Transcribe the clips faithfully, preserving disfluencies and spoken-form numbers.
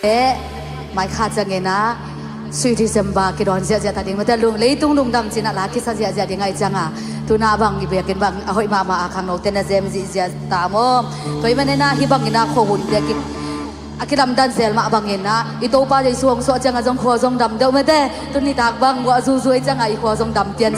Eh, mai kha ciangin ah, sui December kidawn ziahziah ta ding, mate lung, leitung lungdam cin ah la kisa ziahziah ding ahih ciangin, tu-in ah bang i biakinn bang a hoih mahmah a, khangnote na zem zihziah ta maw. Tua ahih manin ah hih bangin ah khuahunte a ki, a kilamdan zel mah bangin ah, i Topa Jesu hong suah ciangin zong khua zong dam deuh, mate. Tu nitak bang guah zuzu ahih ciangin i khua zong dam pian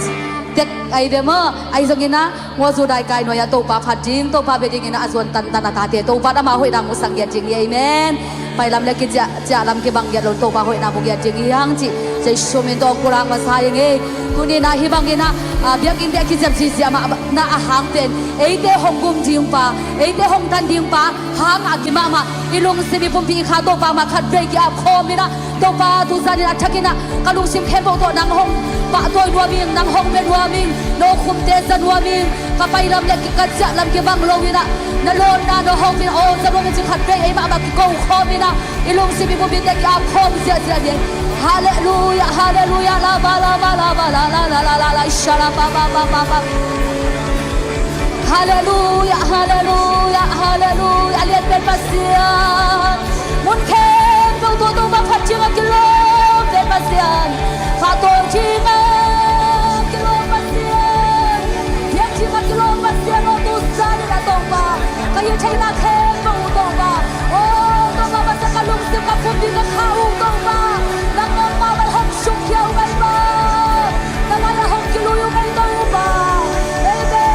tek ahi ve maw. Ahi zongin ah, Ngua zu daikai nuai-ah Topa phat ding, Topa bia dingin a zuan tantan a tate Topa in ama hoihna hong musak ngiat ding hi. Amen. Pailam le kiciah, ciahlam kibang ngiat lo, Topa hoihna mu ngiat ding hi hang cih Jesu min tawh kong pulak masa ing ei. Tuni-in ah hih bangin ah, ah, biakinnte a kizep ziahziah mahmah a hang pen, eite hong gum ding pa, eite hong tan ding pa hangah kimahmah, i lungsim i pumpi i kha Topa mah khatvei ki-ap khawm in ah, Topa, tu zanin a thakin ah ka lungsim khempeuh tawh nang hong pahtawi nuam ing, nang hong bia nuam ing, no khumte za nuam ing, ka pailam le ka ciahlam kibang lo in ah, na lawnna no hong min aw za nuam ing ci khatvei ei mahmah kiko khawm in ah, i lungsim i pumpite ki-ap khawm ziahziah ni. Halleluiah, halleluiah, la ba la ba la ba la la la la la la, isha la ba ba ba ba ba. Halleluiah, halleluiah, halleluiah. A lianpen Pasian, mun khempeuh tawh Topa phat ding a kilawm pen Pasian, pahtawi ding a kilawm Pasian, biak ding a kilawm Pasian, aw tu zanin ah Topa, ka hih theihna khempeuh uh Topa, aw Topa Pasian, ka lungsim, ka pumpi, ka kha uh Topa, nangmah mah bang hong sukkhia uh ka hih maw. Na mai-ah hong kilui uh ka hih Topa. Amen.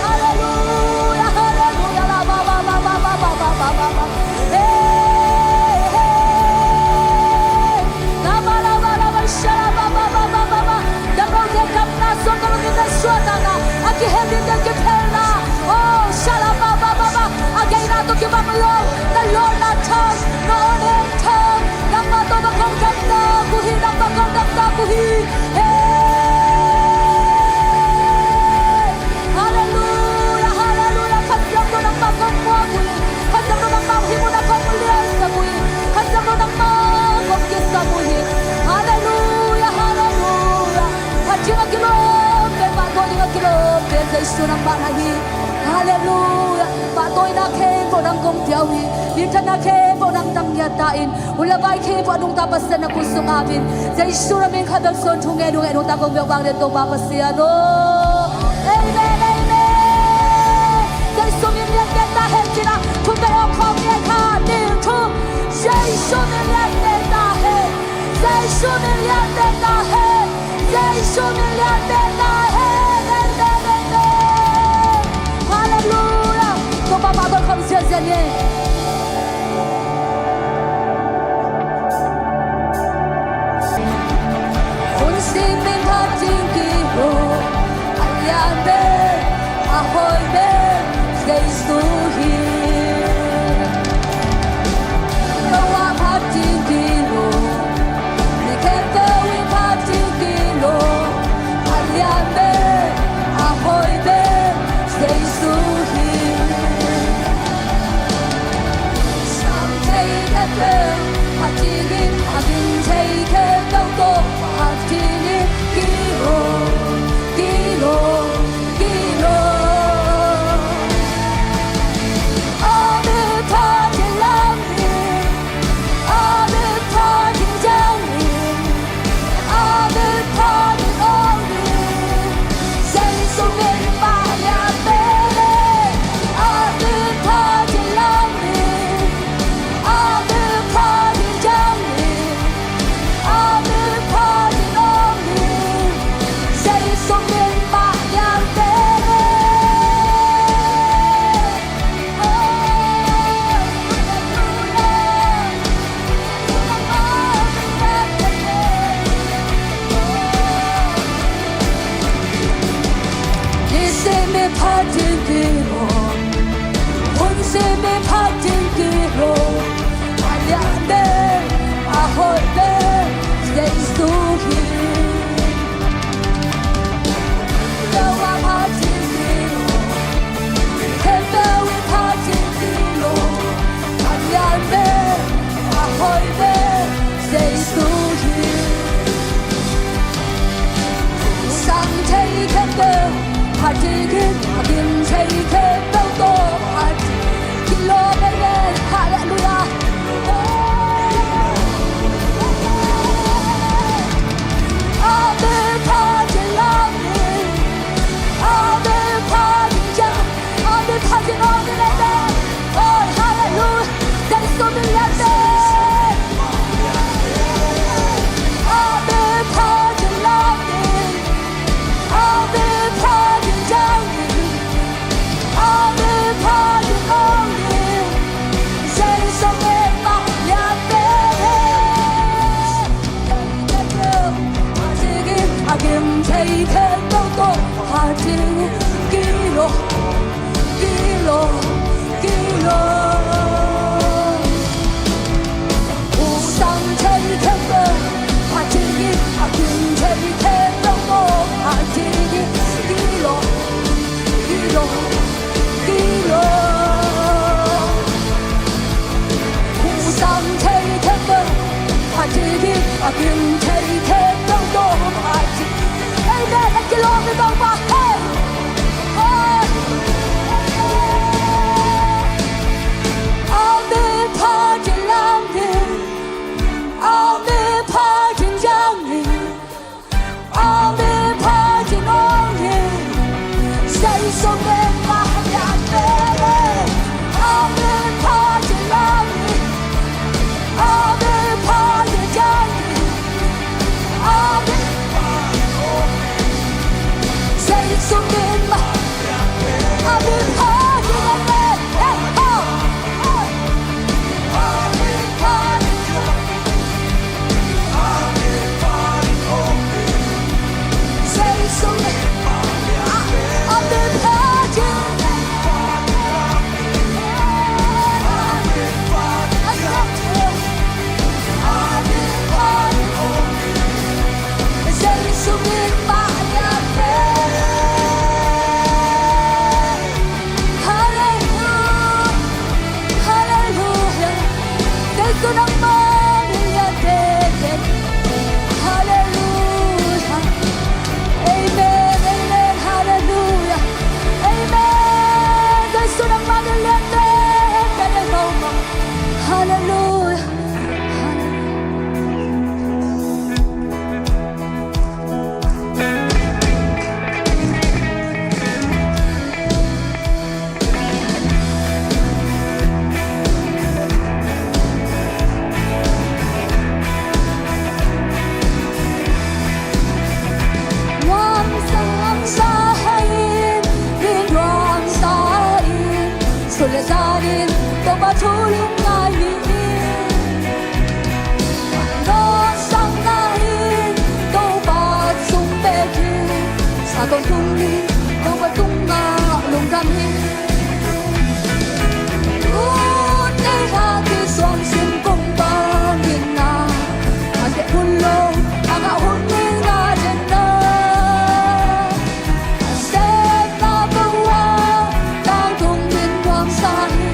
Halleluiah, halleluiah. La ba ba ba ba. Hey, hey. La ba la ba la ba, sha la ba ba ba ba ba ba. Damlote damna, suakta lote suahtakna, a kihemte kiphelna. Oh, sha la ba ba ba ba. A geina tawh kibang lo, na lawhna thang, na awnna thang, nangmah tawh bang kong dam tak uh hi, nangmah kong dam tak uh hi. Hey! Halleluiah, halleluiah. Kha Siangtho nangmah kong muak uh hi, Kha Siangtho nangmah hih munah kong liansak uh hi, Kha Siangtho nangmah kong kisam uh hi. Halleluiah, halleluiah. Phat ding a kilawm pen, pahtawi ding a kilawm pen Jesu nangmah na hi. Halleluiah. Pahtawina khempeuh nang kong pia uh hi. Minthanna khempeuh nang tang ngiat ta in. Hun le vai khempeuh a nungta Pasian na kut sung ap in. Jesu na min khat bek suang thu ngen uh, ngen uh ta kong biak bang den Topa Pasian aw. Amen, amen. Jesu min lian pen ta hen cin ah. Thum pen awk khawm ngiat khat, nih, thum. Jesu min lian pen ta hen. Jesu min lian pen ta hen. Jesu min lian pen ta hen. Amen, amen. Halleluiah. Topa pahtawi khawm ziahziah ni. Hun simin phat ding kilo, a lian pen a hoih pen Jesu hi. Lo a phat ding kilo, mi khempeuh in phat ding kilo, a lian pen a hoih pen Jesu hi. Sang thei khempeuh phat ding in, a gim thei khempeuh tawh phat ding in, kilo, kilo, kilo. Amen. Phat ding lam in, amen. Phat ding ciang in, amen. Phat ding ong in, Jesu min mah lian pen. Amen. Phat ding lam in, amen. Phat ding ciang in, amen. Phat ding ong in, Jesu min mah lian pen. Nisim in phat ding kilo, hun sim in phat ding kilo, a lian pen, a hoih pen Jesu hi. Lo a phat ding kilo, khempeuh in phat ding kilo, a lian pen, a hoih pen Jesu hi. Sang thei khempeuh phat ding in, a gim thei khempeuh tawh phat ding kilo, amen. Halleluiah. Amen. A kilawm i Topa, hey! Hey! Amen. Amen. Amen. Hallelujah. Hallelujah. Jesu nangmah min lian veve. Hallelujah. Amen, amen, hallelujah. Amen. Jesu nangmah min lian veve. Hallelujah. Sun le zan in Topa thu lungngai ni in, nuamsakna in Topa sung pek in, sa tawntung in Topa tungah lungdam hi. Hun nei hak in suang sin kong pang in na, a tek hun lo a ngah hun nei na den na. A sepna peuh ah tangtung in nuamsa hi.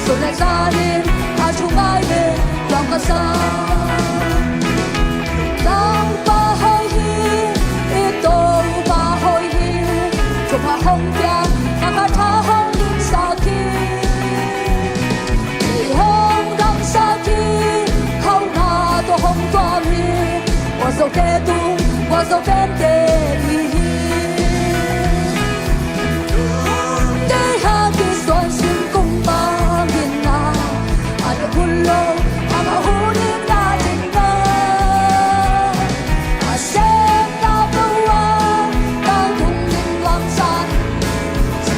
Sun le zan in a thu ngai le nuam ka sa. Tangpa hoih hi, i Topa hoih hi. Thupha hong piak, a ka tha hong dingsak hi. Ei hong damsak hi, hauhna tawh hong tuam hi. Gualzote tung, gualzo pente i hi. Hun nei hak in suang sin kong pang in na, a tek hun lo a ngah hun nei na den na. A sepna peuh ah tangtung in nuamsa hi. Sun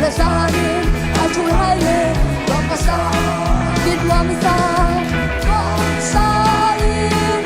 le zan in a thu ngai le nuam ka sa. Nuamsa, nuamsa in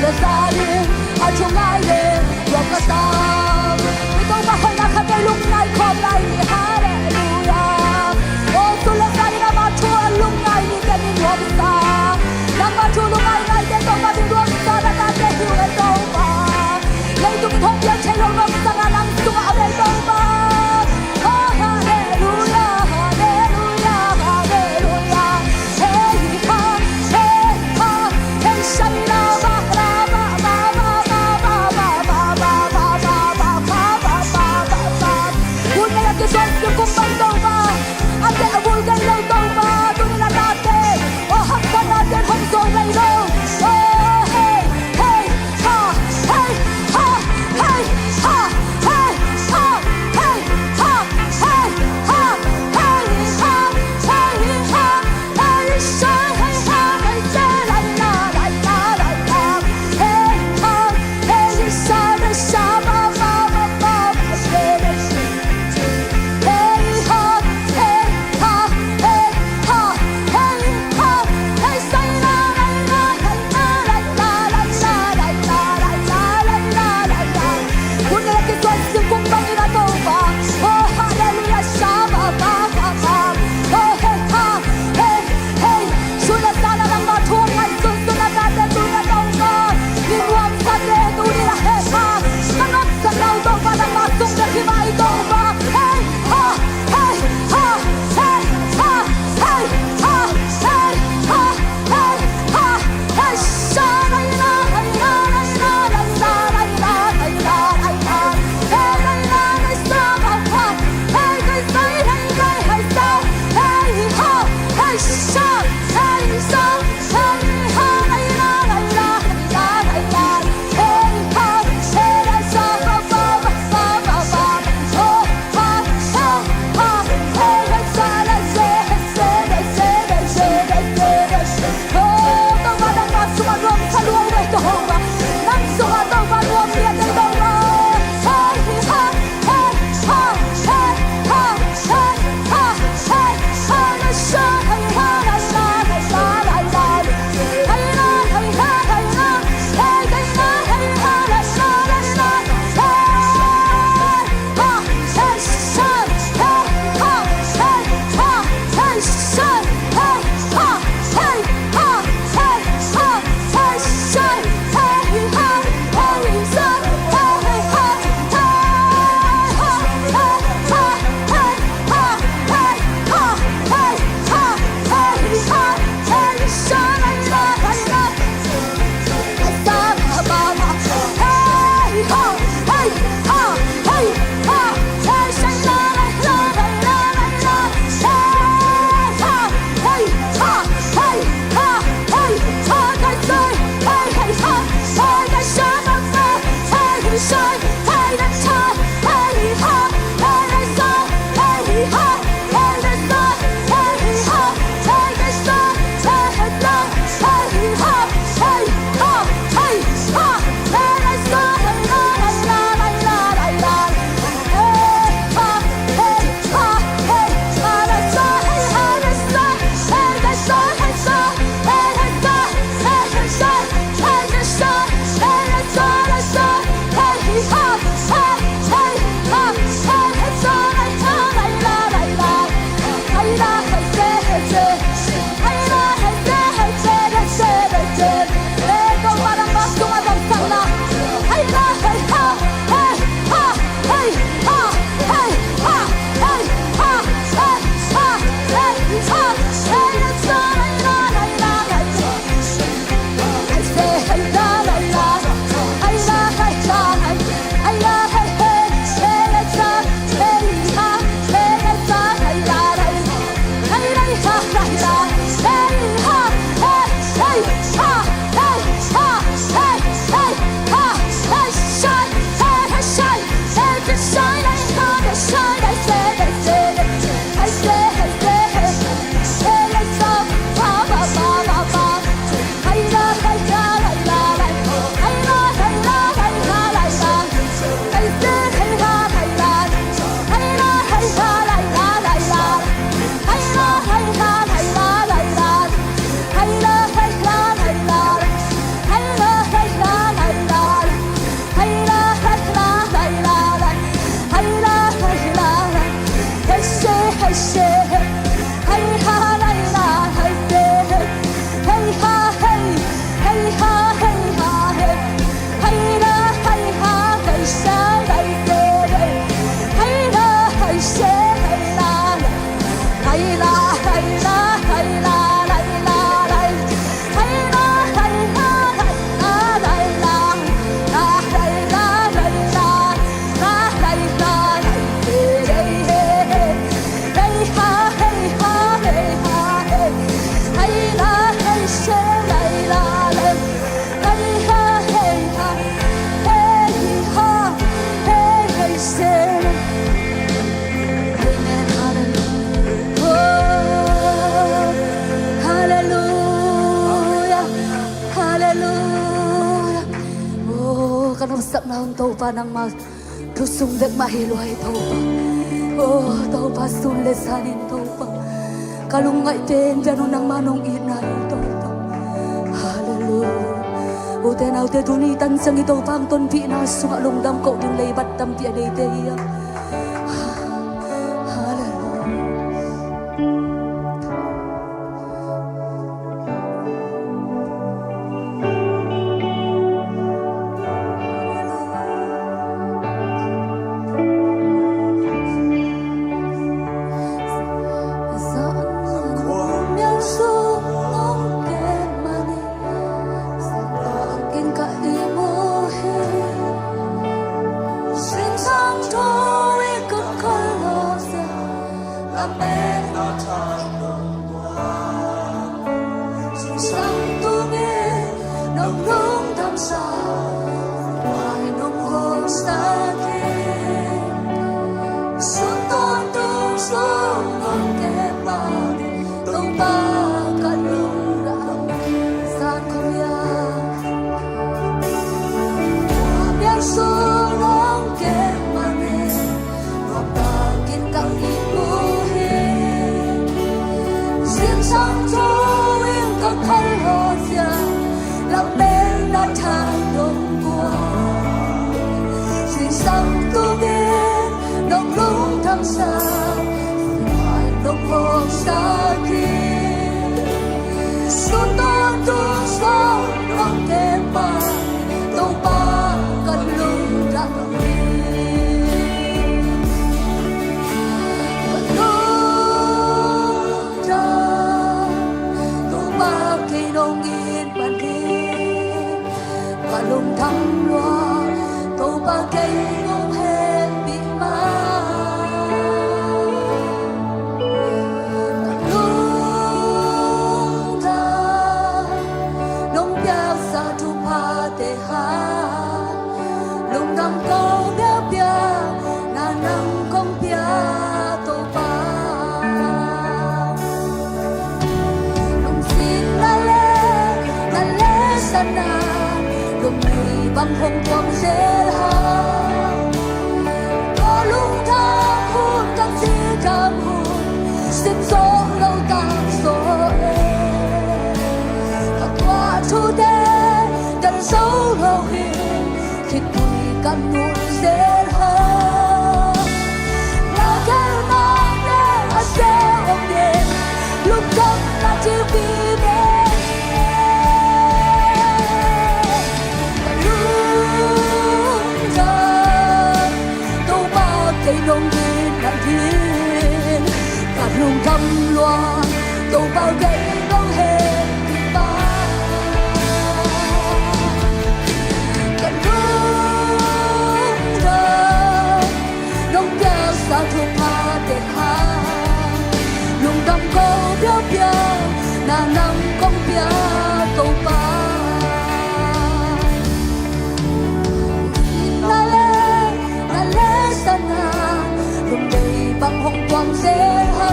Ka za ding a thu ngai ding tua ka tam. I Topa hoihna khat vei lungngai khawm lai ni. Halleluia. Aw, sun le zan in ama thu a lungngai ni, ken i nuamsa. Nangma thu lungngai ngaite Topa min nuamsa na tate hi ung e Topa. Leitung in hong piang thei lo nuamsa nga nang sungah a vei Topa. Oh, halleluia, halleluia, halleluia. Hey ha, hey ha, hey shaila ba la ba ba ba. Halleluia. Oh, ka nopsakna hun Topa nangmah thu sung bek mah hi lua hi Topa. Oh, Topa sun le zanin Topa, ka lungngaih pen pian uh nangmah nong itna hi Topa. Halleluia. Ute naute tuni tan ciang i Topa hong tonpihna sungah lungdam koh ding leibat tampi a neite hi a. Halleluia. Sang tungin nong lungdam sa, nong hong sa khin. Sun tawntung sung nong kep mah, Topa ka lungdam sa khin. Biang sung nong kep mah, Zingsang tawh in ka kal lo sia, lam bel na thang dong kua. Zingsang tungin nong lungdam sa, nong hong sa khin. Sun tawntung sung nong kep mah, Topa ka lungdam hi. Ka lungdam, Topa kei nong it man hi. Ka lungdam lua, Topa kei nong hehpih mah. Ka lungdam, nong piaksa thuphate hang, lungdam ko biakpiak, na nang kong pia Topa. Lungsim na le, na le sana, lungdam bang hong tuang zel ha. Ka lungdam hun, ka cidam hun, sim zo lo, tam zo e. Ka tuah thute, kan zo lo hi. Khitui kan nul zel ha. Na gelna ne a sia om ne, lungdam na thilpi ne. Lungdam, Topa kei nong it na ding. Ka lungdam lua, Topa kei nong hehpih mah. Ka lungdam, nong piaksa thuphate hang, lungdam ko biakpiak, na nang kong pia Topa. Na le, na le sana, lungdam bang hong tuang zel ha.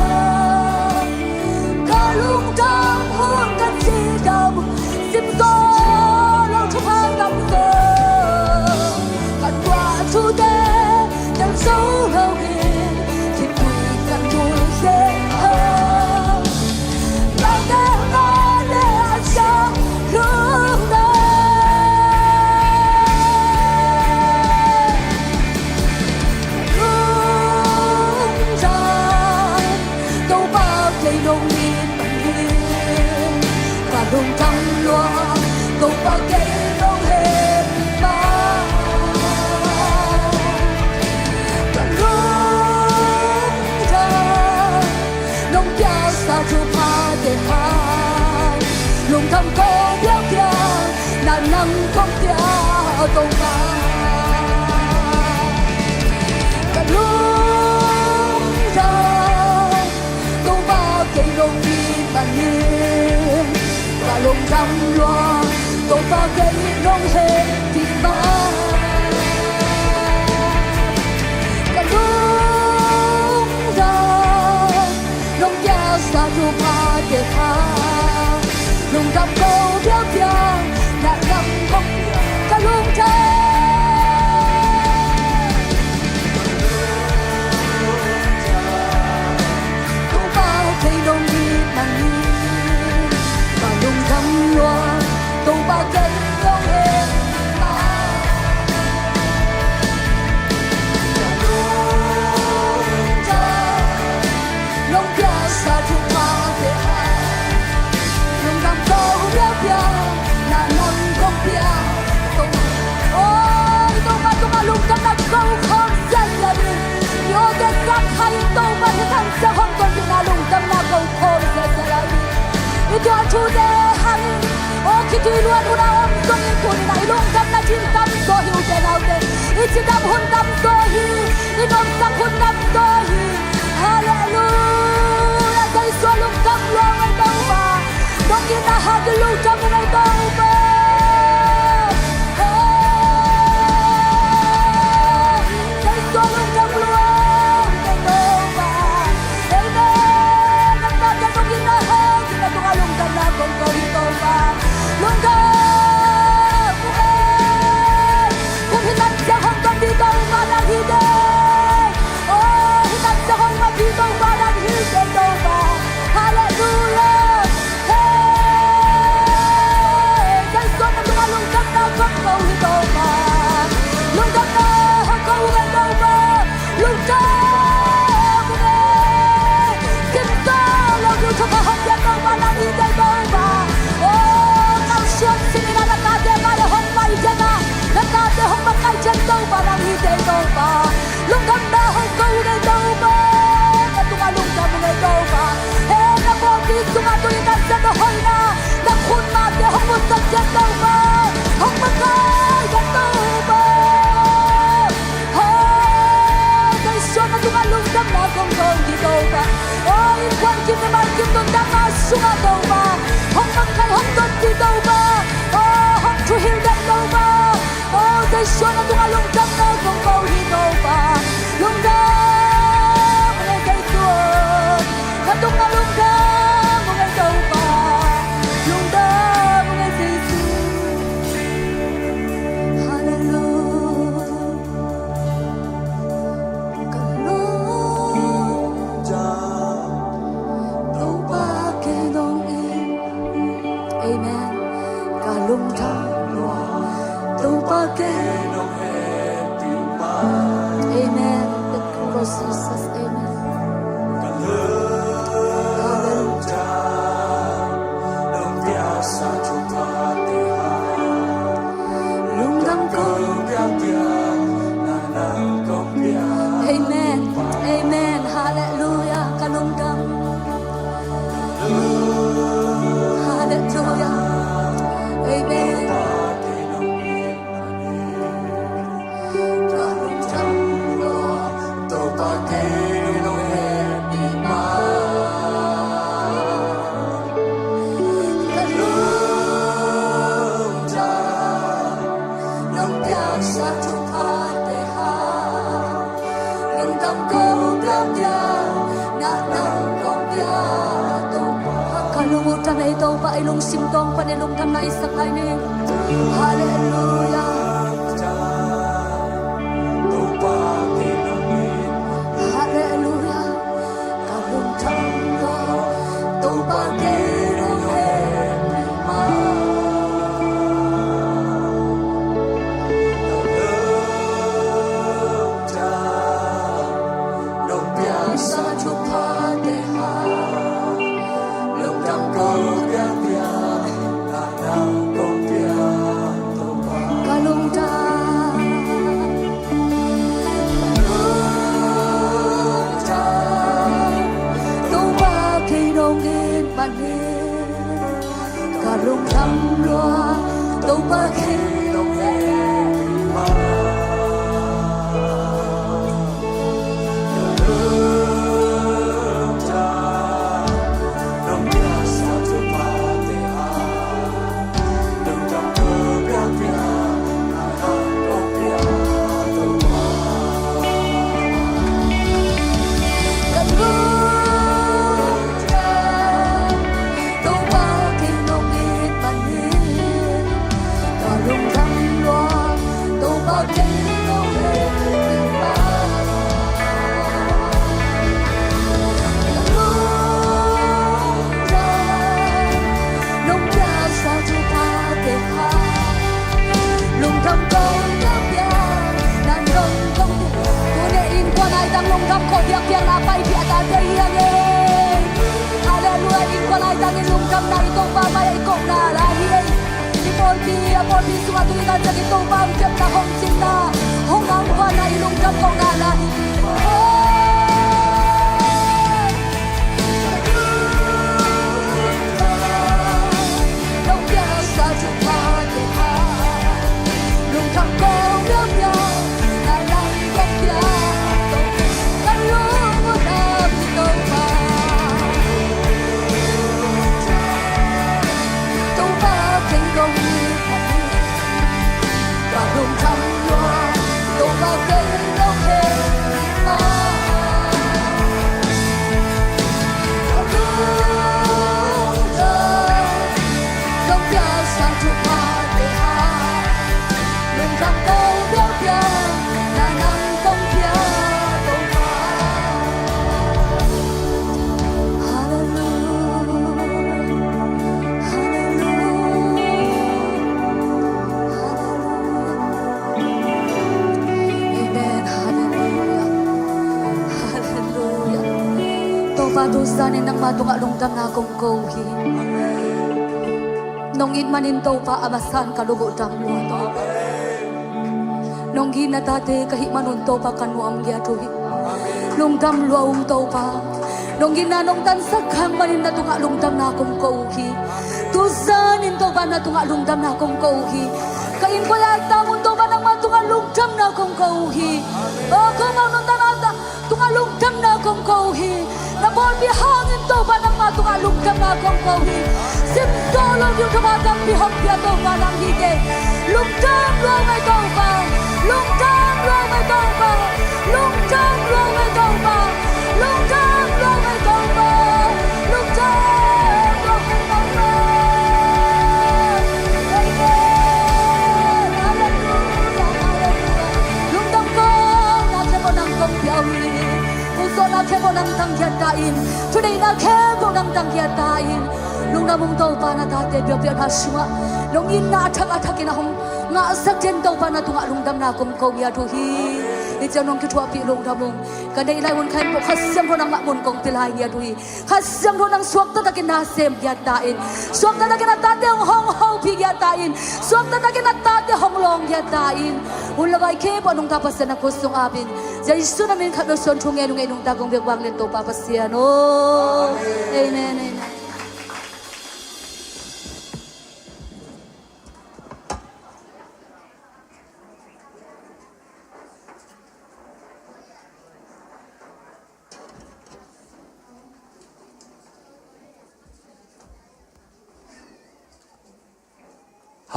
Ka lungdam hun, ka cidam, sim zo lo thupha tam zo. Ka tuah thute, kan zo lo hi, khitui kan nul zel ha. Ka lungdam lua, Topa kei nong hehpih mah. Ka lungdam, nong piaksa thuphate hang, lungdam ko biakpiak, na nang kong pia Topa. Ka lungdam, Topa kei nong it mah hi. Ka lungdam lua, Topa kei nong hehpih mah. Ka lungdam, nong piaksa thuphate hang, lungdam ko biakpiak, na thute hangin, aw, khitui luan hun a om zongin tuni-in ah i lungdamna din tamzaw hi ute naute. I cidam hun tamzaw hi. I nopsak hun tamzaw hi. Halleluia. Jesu lungdam lua ung ei Topa. Nong itna hangin lungdam ung ei Topa. Jesu lungdam lua ung ei Topa. Amen. Nang tate nong itna hangin na tungah lungdamna kong ko hi Topa. Lungdam ung ei. Kum hitak ciang hong ton ding Topa nang hi teh. Oh, hitak ciang hong mapih Topa nang hi teh Topa. Halleluia. Hey, Jesu na tungah lungdamna kong ko hi Topa. Lungdamna kong ko hi Topa. Lungdam ung ei. Kimta lo, lungdam hong piak Topa nang hi teh Topa. Oh, kalsuan sin in ah na tate mai-ah hong pai ciang ah, na tate hong makaih ciang Topa nang hi teh Topa. Lungdamna hong ko ung ei Topa. Na tungah lungdam ung ei Topa. He, na pawlpi sungah tuni-in ah na hoihna, na khutmate hong musak ciang Topa, hong makaih ciang Topa. He, Jesu na tungah lungdamna kong ko hi Topa. Oh, innkuan kim, mimal kim, nuntakna sungah Topa, hong makaih, hong tonpih Topa. Oh, hong thuhilh den Topa. Oh, Jesu na tungah lungdamna kong ko hi Topa. Lungdam ung ei Jesu. Na tungah lungdam ung ei Topa. Lungdam ung ei Jesu. Halleluia. Ka lungdam Topa kei nong it. Amen. Ka lungdam lua Topa kei nong hehpih ma. Amen. Thank you, Lord Jesus. Amen. Ka lungdam nong piaksa thuphate hang. Lungdam kong piak, piak, na nang kong piak. Amen. Amen. Halleluia. Ka lungdam. Halleluia. Amen. Ka lungdam lua Topa kei nong hehpih ma. Ka lungdam nong piaksa thuphate hang. Lungdam kong piak, piak, na nang kong piak Topa. Ka lung uh tam ei Topa, i lungsim tawng pan i lungdamna i sak lai ni. Halleluia. Halleluia. Ka lungdam lua Topa kei nong hehpih ma. Ka lungdam nong piaksa thuphate hang. Lungdam kong piak, piak, na nang kong piak Topa. Ka lungdam. Ka lungdam Topa kei nong it man hi. Ka lungdam lua Topa kei nong hehpih ma. Ka lungdam nong piaksa thuphate hang. Lungdam kong piak, piak, na nong kong piak. Tuni in innkuan ai tang lungdam kong piak, piak na pai piak ta te hi hang e. Halleluia, innkuan ai tang in lungdamna i Topa mai-ah i kong na lai hi e. I pawlpi, a pawlpi sungah tuni in a ciang i Topa hong kepna hong cinna, hong angkuanna i lungdam kong na lai hi. Oh. Tuzanin nangma tungah lungdamna kong ko hi. Nong it manin Topa a masan ka lung uh dam lua Topa. Nong gih na tate ka hih manun Topa ka nuam giat uh hi. Lungdam lua ung Topa. Nong gihna nong tansak khang manin na tungah lungdamna kong ko uh hi. Tuzanin Topa na tungah lungdamna kong ko uh hi. Ka innkuan a tang un Topa nangma tungah lungdamna kong ko uh hi. O ko mau nong tang a tungah lungdamna kong ko uh hi. Na pawlpi hangin Topa nangma tungah lungdamna kong ko uh hi. Sim zo lo ding Topa tampi hong pia Topa nang hi kei. Lungdam lua ung ei Topa. Lungdam lua ung ei Topa. Lungdam lua ung ei Topa. Lungdam lua ung ei Topa. Lungdam lua ung ei Topa. Amen. Halleluia, halleluia. Lungdam ko, na khempeuh nang kong pia uh hi. Kong sawhna khempeuh nang tang giat ta in. Thuneihna khempeuh nang tang giat ta in. Lungdam ung Topa na tate biakpiakna sungah nong itna a thak a thakin a hong ngahsak den Topa na tungah lungdamna kong ko ngiat uh hi. Hih ciang nong kithuahpih lungdam ung. Ka neih lai hun khempeuh Kha Siangtho nangmah mun kong pia lai ngiat uh hi. Kha Siangtho nang suakta takin na sem giat ta in. Suakta takin a tate hong hong hopih giat ta in. Suakta takin a tate hong lawng giat ta in. Hun le vai khempeuh nungta Pasian na khut sung apin. Jesu na min khat bek suang thu ngen uh ngei nungta kong biak vang lian Topa Pasian aw. Amen, amen.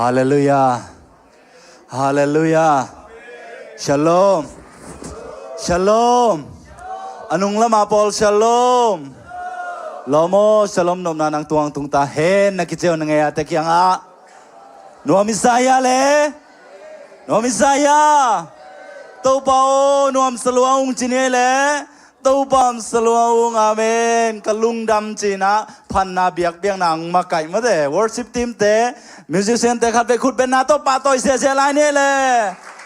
Halleluia. Halleluia. Shalom. Shalom. A nung lama pawl shalom. Lawm aw, shalom nopna nang tuang tung ta hen. Na kiciau na ngei a te kiangah nuam i sa hia le? Nuam i sa hia? Topa aw, nuam sa lua ung ci ni le. Topa nuam sa lua ung, amen. Ka lungdam cinah phanna biakpiakna ang makaih mate. Worship team te, musician te khat vei khut benna tawh pahtawi siasia lai ni le.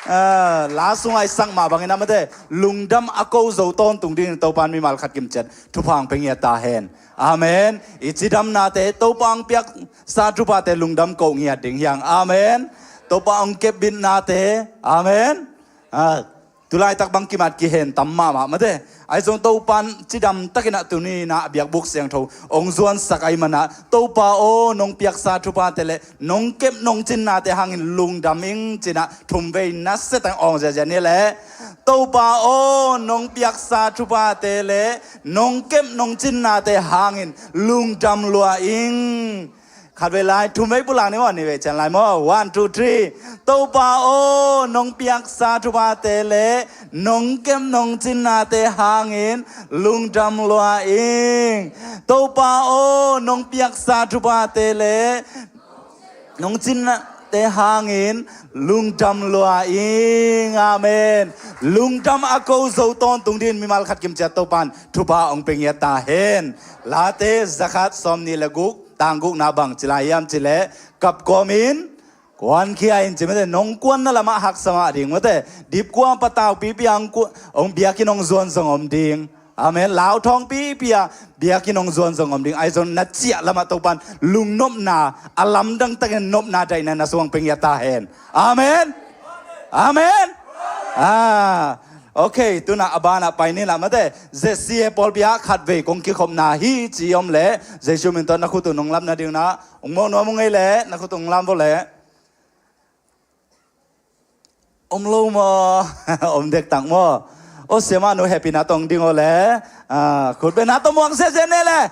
Ah, la sungah i sak mah bangin a mate, lungdam a ko zo tawntung dingin Topa in mimal khat kimciat thupha ang pia ngiat ta hen. Amen. I cidamnate Topa ang piaksa thuphate lungdam ko ngiat ding hiang. Amen. Topa ang kepbitnate. Amen. Ah, tulaitak bang kimat kihen tam mahmah mate. Ahi zong Topa in cidam takinah tuninah a biakbuk siangtho ong zuansak ahi manah Topa aw, nong piaksa thuphate le nong kep nong cinnate hangin lungdam ing cinah thumvei nasia tang awng ziazia ni le. Topa aw, nong piaksa thuphate le nong kep nong cinnate hangin lungdam lua ing. Khatvei lai, thumvei pulak ni maw, nihvei cian lai maw. One, two, three. Topa aw, nong piaksa thuphate le nong kep nong cinnate hangin lungdam lua ing. Topa aw, nong piaksa thuphate le nong cinnate hangin lungdam lua ing. Amen. Lungdam a ko zo tawntung dingin mimal khat kimciat Topa in thupha ong pia ngiat ta hen. Late zakhat sawmnih le guk, tang gukna bang ci lai hiam cih leh, kap kawmin kuankhia in ci mate, nong kuanna lamah haksa mah ding mate. Dipkua patau pipi a ong ku-, ong biakinn ong zuan zong om ding. Amen. Lauthawng pipi a biakinn ong zuan zong om ding. Ahi zong na ciah lamah Topa in lungnopna a lamdang takin nopna daihna na sungah pia ngiat ta hen. Amen. Amen. Ah. Ok, tunah a banah pai ni lah mate. Z C A pawlpi ah khatvei kong kikhopna hi ci om leh, Jesu min tawh na khut uh nong lamna ding na, ong mawh nuam ung ei leh, na khut uh ong lam vo leh. Om lo maw? Om dektak maw? Aw, siamah nu hehpihna tawh ong ding aw leh. Ah, khut benna tawh muang sese ne leh.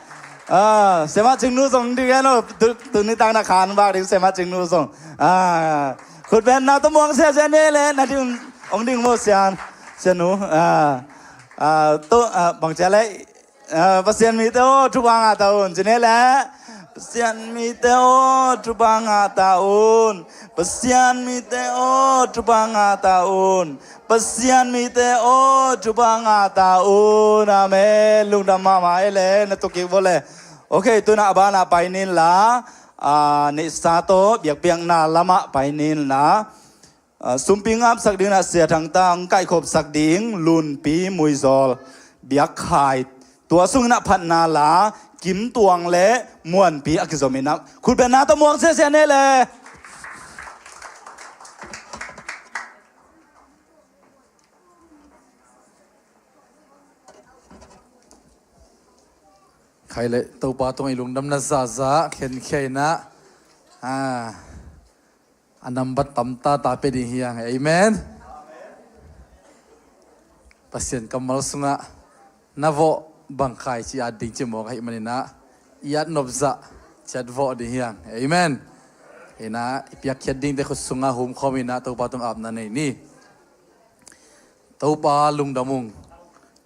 Ah, siamah Cingnu zong ding en aw. Tu, tuni tak na khan bak ding siamah Cingnu zong. Ah, khut benna tawh muang sese ne leh. Na ding ong ding maw sian, sianu? Ah, ah, tu, ah, bang cia leh. Ah, Pasian mite aw, thupha ngah ta un ci ni leh. Pasian mite aw, thupha ngah ta un. Pasian mite aw, thupha ngah ta un. Pasian mite aw, thupha ngah ta un. Amen. Lungdam mahmah ei leh, na tu kik vo leh. Ok, tunah a banah pai ni lah. Ah, neihsa tawh biakpiakna lamah pai ni lah. Ah, sumpi ngapsak ding na Sia Thang Tang, kaikhopsak ding Lunpi Muizawl, biakkhai Tua sungin ah phatna la Kim Tuang le Muanpi a kizom in ah khutbetna tawh muak ziahziah ni le. Khai le Topa tungah i lungdamna zahzah khenkhia in ah, a nambat tamta ta pia ding hi hang. Amen. Pasian kammal sungah na vawh bang khaici at ding cimawk ahih manin ah, i at nopzah ciat vawh ding hi hang. Amen. In ah i piakkhiat dingte khut sungah humkhawm in ah Topa tung apna nei ni. Topa lungdam ung.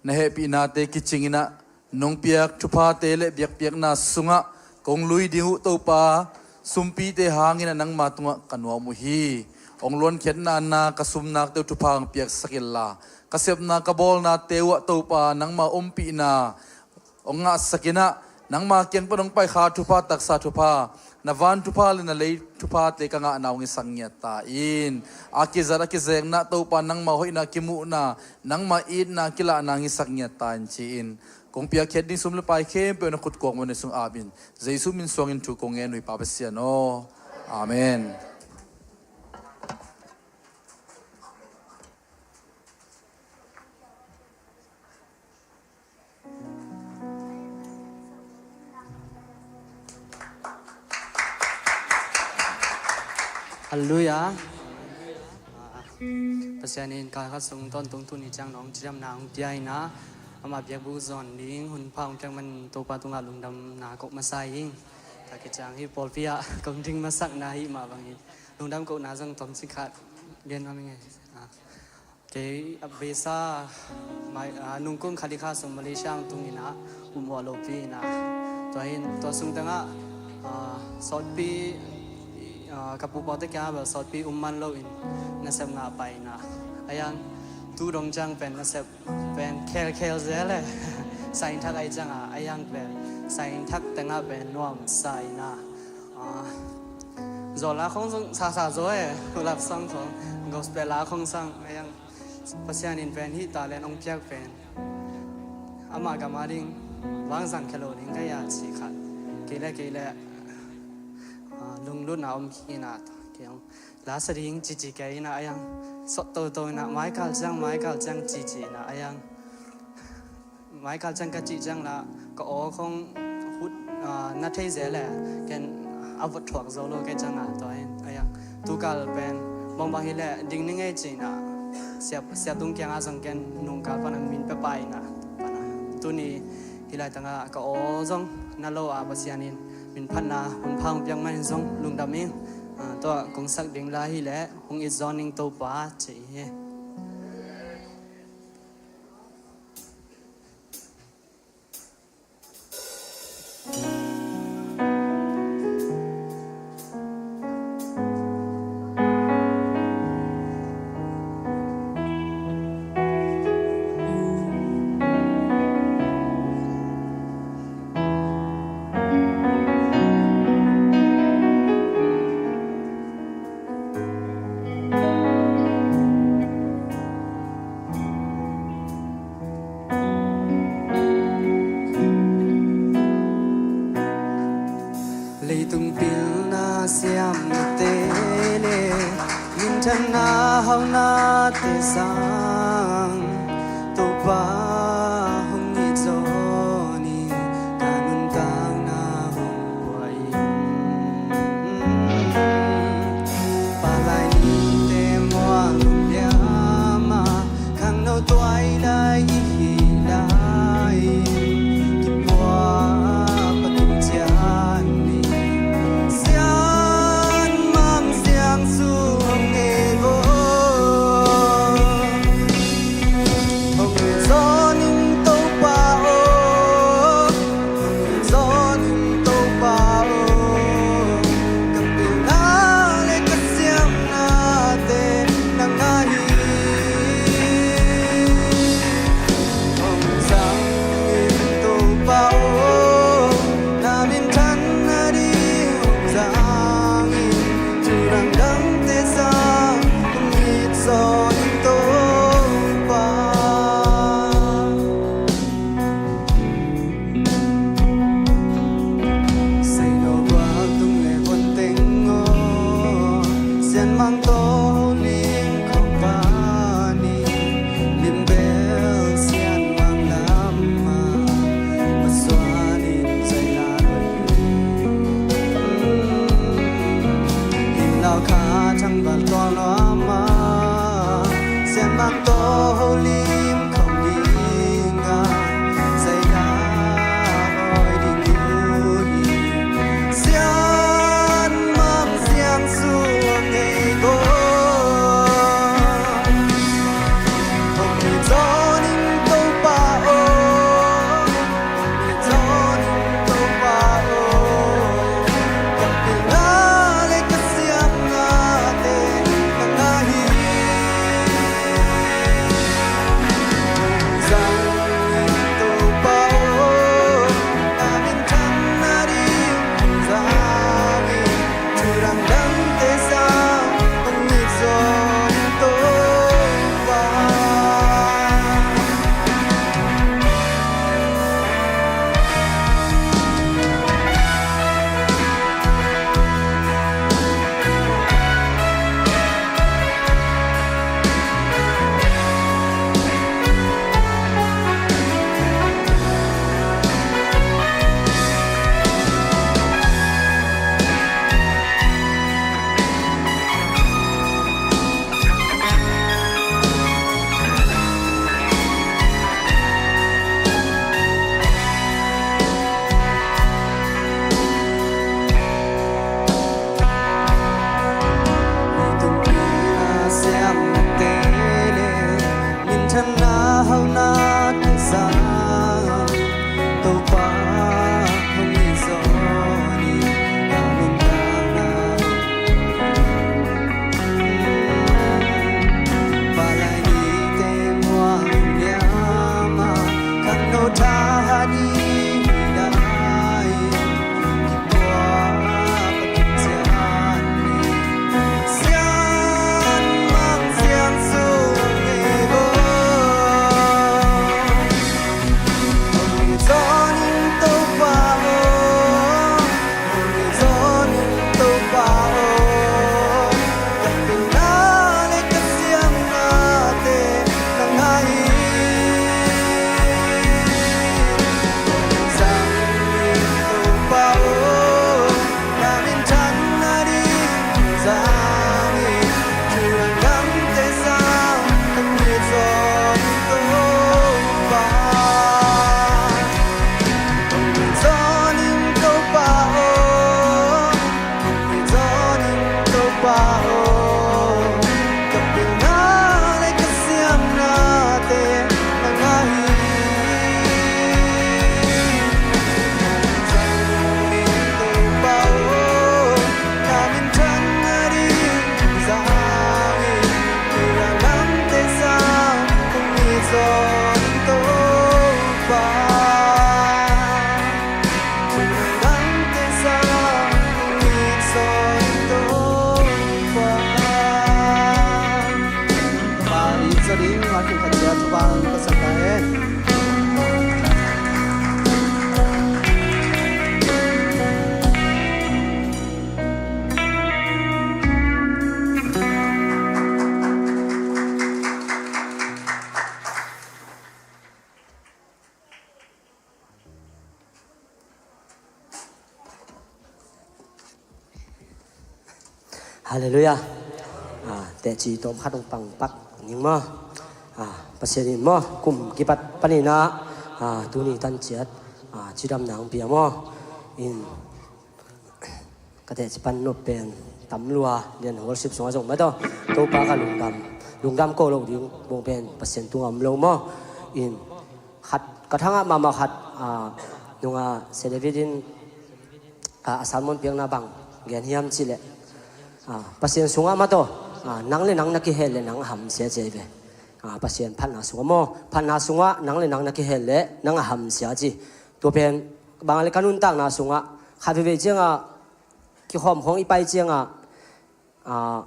Na hehpihnate kicing in ah nong piak thuphate le biakpiakna sungah kong lui ding uh Topa, sumpite hangin ah nangma tungah ka nuam uh hi. Hong luankhiatna na ka sumnakte uh thupha hong piaksak inla, ka sepna ka bawlnate uh ah Topa nangma ompihna hong ngahsak in ah, nangma kiang pan hong paikha thupha, taksa thupha, na van thupha le na lei thuphate ka ngahna hong hisak ngiat ta in. A kizat a kizekna Topa nangma hoihna kimuhna, nangma itna kilahna hong hisak ngiat ta in ci-in, kong piakkhiat ding sum le pai khempeuh na khut kuakmuan sung ap in, Jesu min suangin thu kong ngen uh hi Pa Pasian aw. Amen. Halleluiah. Pasian in kal khat sung tawntung tuni ciang nong cidamna hong pia in ah, amah biakbuk zawn ding hun pha hong piak man Topa tungah lungdamna kong masa hi. Tua khit ciang hih pawlpi ah kong ding masakna hih mah bangin lungdam kohna zong tomcik khat gen nuam ing ei. Kei a beisa mai, a, nungkung khat i kha sung Malaysia hong tung in ah, upmuah lopi in ah, tua in tua sung tengah, a, sawtpi, a, ka pupaute kiangah bel sawtpi um man loin nasep ngah pai in ah, a yang tu dong ciang pen nasep pen khelkhel zel e. Sain thak ai ciang a, a yang pen sain thak tengah pen nuamsa in ah, a, zawla khong zong sasa zaw e. Love song khong, gospel la khong sang a yang Pasian in pen hih talent hong piak pen amah gam a ding vangzang khia lo ding ka hi a ci khat. Kei le kei le, a, lunglutna om khin a, kei hong lasa ding cici kei in ah, a yang sawt toto in ah, maikal ciang maikal ciang cici in ah, a yang maikal ciang ka cih ciang la ka aw khong hut, a, na thei zel e. Ken a vot thuak zo lo kei ciang a, tua in a yang tukal pen bangbang hi leh ding ning ei ci in ah, sia, sia tung kiangah zong ken nungkal pan a min pia pai in ah, pan a tuni hih laitangah ka aw zong na lo a, Pasian in min phatna hun pha hong piak man in zong lungdam ing. A, tua kong sak ding la hi leh, hong it zaw ning Topa ci hi. Leitung pilna siamte le minthanna haunate sang Topa hong it zaw ni, ka nuntakna hong pua in. Palai nite mual liama khangno tuai lai i hi lai, kipua pakim cian ni, sian mang siang sung e vo. Hong zaw Halleluiah. Ah, teci tawm khat hong pangpak ning maw. Ah, Pasian in maw, kum kipat panin ah, ah, tuni tan ciat, ah, cidamna hong pia maw. In, ka teci pan nop pen tam lua, lian worship sungah zong maw tawh, Topa ka lungdam, lungdam ko lo ding bawng pen Pasian tungah om lo maw. In, khat ka thangah mahmah khat, ah, nungah Sia David in, ah, a sermon piakna bang gen hiam cih leh, ah, Pasian sungah maw tawh, ah, nang le nang na kihel leh nang a hamsia ci hi ve. Ah, Pasian phatna sungah maw, phatna sungah nang le nang na kihel leh nang a hamsia ci. Tua pen bang a le ka nuntakna sungah khat veivei ciangah kikhawm khawng i pai ciangah, ah,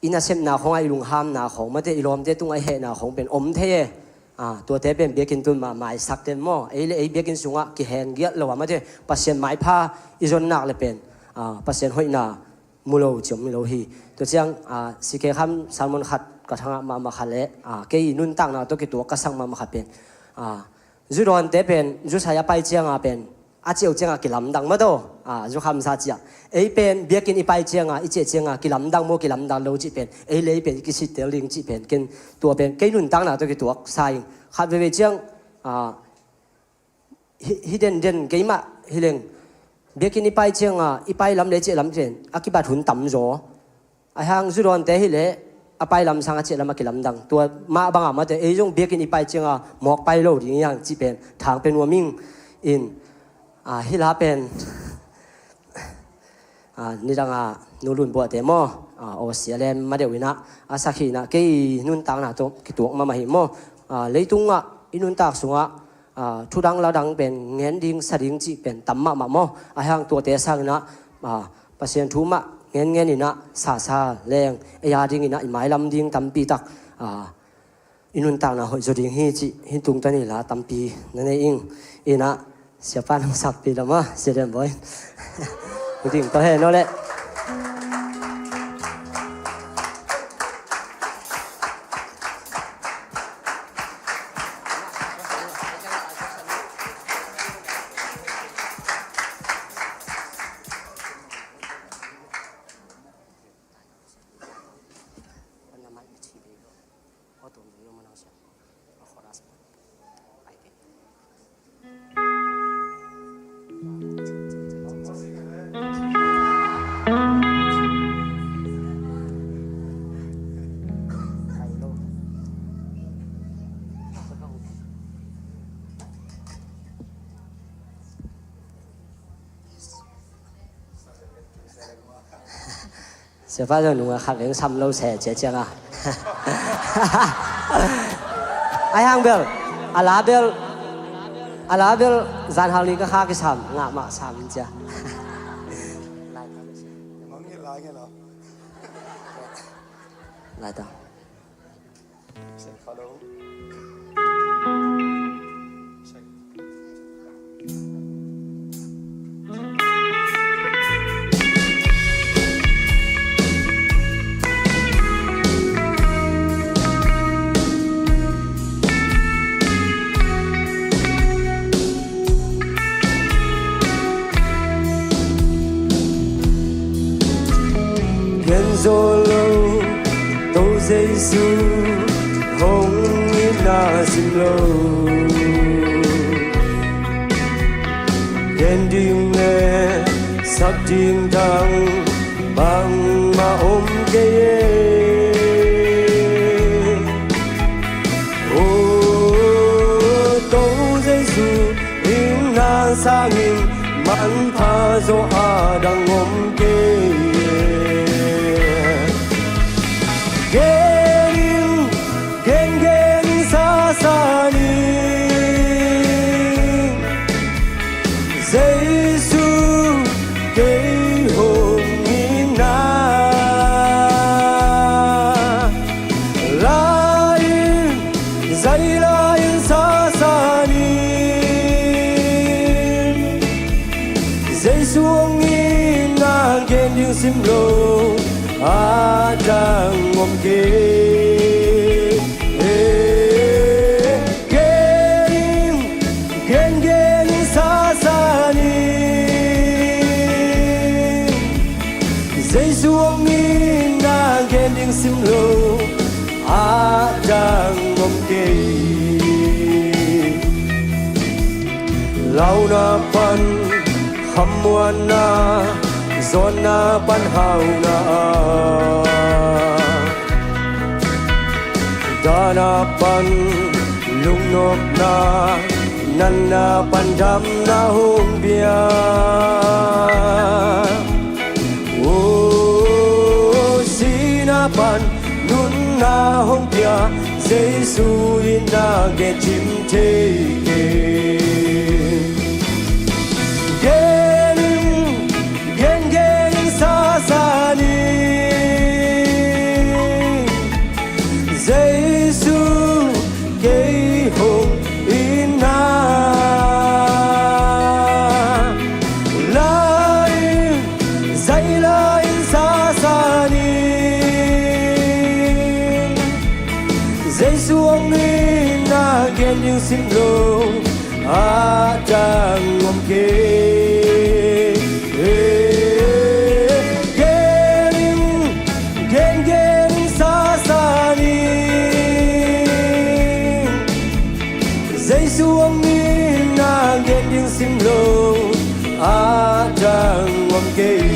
i nasepna khawngah i lunghamna khawng, mate i lawmte tungah i hehna khawng pen om thei e. Ah, tuate pen biakinn tun mah maisak den maw. Ei le ei biakinn sungah kihen giat lo a, mate Pasian maipha i zon nak le pen, ah, Pasian hoihna mu lo ci om hi lo hi. Tua ciang, ah, C K Kham sermon khat ka thangah mahmah khat le, ah, kei nuntakna tawh kituak ka sak mahmah khat pen, ah, zu dawnte pen zu sai a pai ciangah pen a ciau ciangah kilamdang maw tawh, ah, zu khamsa ciah. Ei pen biakinn i pai ciangah, i ciah ciangah kilamdang maw kilamdang lo cih pen, ei le ei pen i kisittel ding cih pen, ken tua pen kei nuntakna tawh kituak sa ing. Khat veivei ciang, ah, hi, hi denden keimah hi leng, biakinn i pai ciangah i pai lam le i ciah lam pen a kibat hun tam zaw. Ahi hang zu dawnte hi leh a pai lam sang a ciah lam a kilamdang. Tua mah bangah mate ei zong biakinn i pai ciangah mawk pai lo ding hi hang cih pen thang pia nuam ing. In, ah, hih la pen, ah, nidangah Nu Lun Buahte maw, ah, Australia madeuh inah a sakhi inah kei nuntakna tawh kituak mahmah hi maw. Ah, leitungah i nuntak sungah, ah, thu dang la dang pen ngen ding sa ding cih pen tam mahmah maw. Ahi hang tuate sang inah, ah, Pasian thu mah ngen ngen inah sa sa leng ei a ding inah i mailam ding tampi tak, ah, i nuntakna hoih zaw ding hi cih hih tungtawn i la tampi na nei ing. Inah siapa nang sakpi lam a, Sia Lian Bawi. Huding tawh he no leh. Siapa zong nungah khat veng sam lo se cia ciangah. Ahi hang bel, a la bel, a la bel zanhal ni ka kha kisam ngah mah sam in cia. Lai ta. Gen zo lo, To Jesu hong itna sim lo. Gen ding le sak ding dang bangmah om kei e. O To Jesu, itna sangin manpha zaw a dang om kei e. Gen in, gen gen in, sa sa ning. Jesu, kei hong itna la in, zai la in, sa sa ning. Jesu hong itna gen ding sim lo a dang om kei. Gen, gen gen in, sa sa ning. Jesu Tuang in na gen ding sim lo, a dang om kei. Launa pan khamuanna, zawnna pan hauna a, dahna pan lungnopna, natna pan damna hong pia. Oh, sihna pan nunna hong pia, Jesu in na gen cim thei kei. Gen in, gen, gen in sasa ni. Jesu kei hong in na, la in, zai la in sasa ni. Jesu hong in na gen ding sim lo, a dang om kei. Gen in, gen, gen in sasa ni. Jesu hong in na gen ding sim lo, a dang om kei.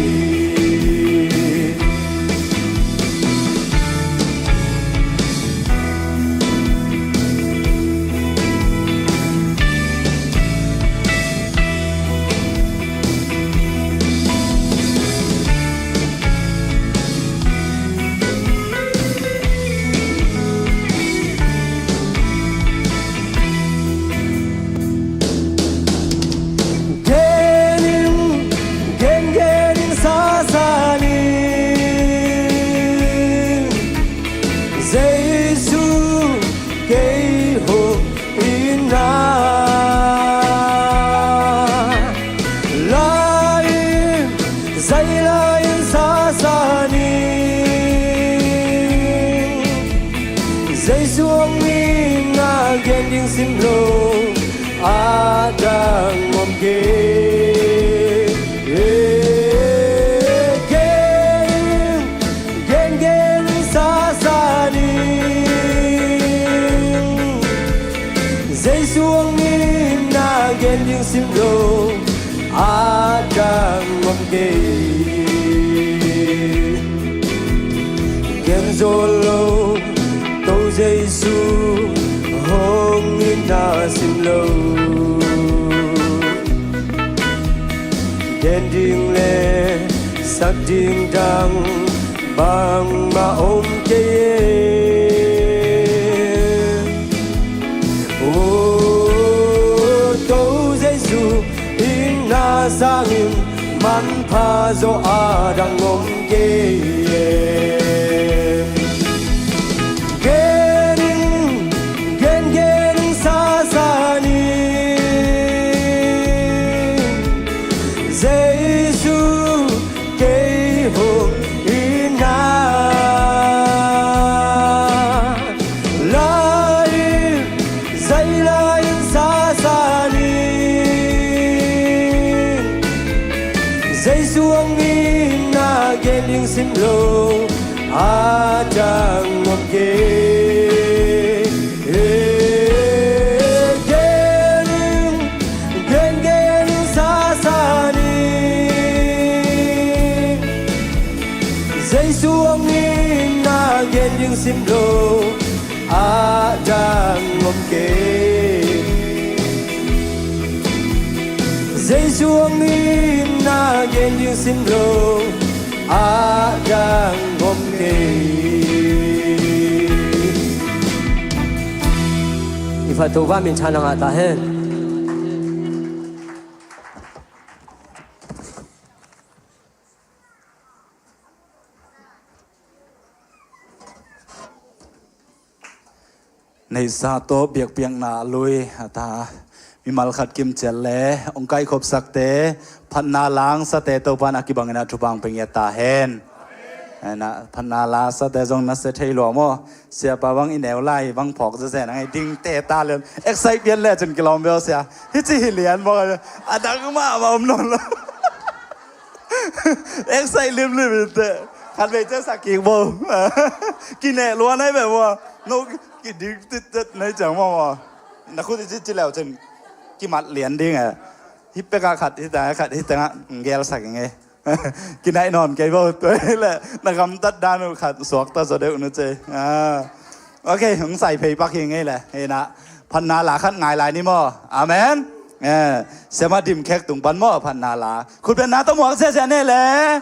Gen in, gen, gen in sasa ni. Jesu kei hong in na, la in, zai la in sasa ni. Jesu hong in na gen ding sim lo, a dang om kei. Gen, gen, gen sasa ni. Jesu hong in na gen ding sim lo, a dang om kei. Gen zo lo, To Jesu hong in na sim lo. Gen ding le sak ding dang bangmah om kei e. Oh, To Jesu in na sangin manpha zaw a dang om kei e. Gen in, gen, gen in sasa ni. Jesu kei hong in na, la in, zai la in sasa ni. Jesu hong in na gen ding sim lo, a dang om kei. Gen, gen, gen sasa ni. Jesu hong in na gen ding sim lo, a dang om kei. Jesu hong in na gen ding sim lo, a dang om kei. I phat Topa minthanna ngah ta hen. Neihsa tawh biakpiakna a lui a ta, mimal khat kimciat le hong kaikhopsakte, phatna langsate Topa in a kibangin a thupha hong pia ngiat ta hen. Phatna langsate zong na sia thei lua maw? Siapa bang i neu lai bang phawk zezen a ngai ding te ta lian. Excite pian le cun kilawm bel sia. Hici hi lian maw? A dang mahmah om nawn lo. Excite limlim in te. Khat vei ciah sak kik bo. Kineh lua nai ve bo. No kidik tit tit nai ciang maw maw. Na khut i cit ci leu cin kimat lian ding e. Hi pek a khat hi tang a khat hi tang a ngel sak ing e. Kinai nawn kei bo. Tua hi leh na gamtat dan uh khat suakta zaw deuh nu cei. Ok, hong sai phei pak hi ngei leh. Hi na phatna la khat ngai lai ni maw. Amen. Siama Dim Khek tung pan maw phatna la. Khut beng na tawh muak siasia ne leh.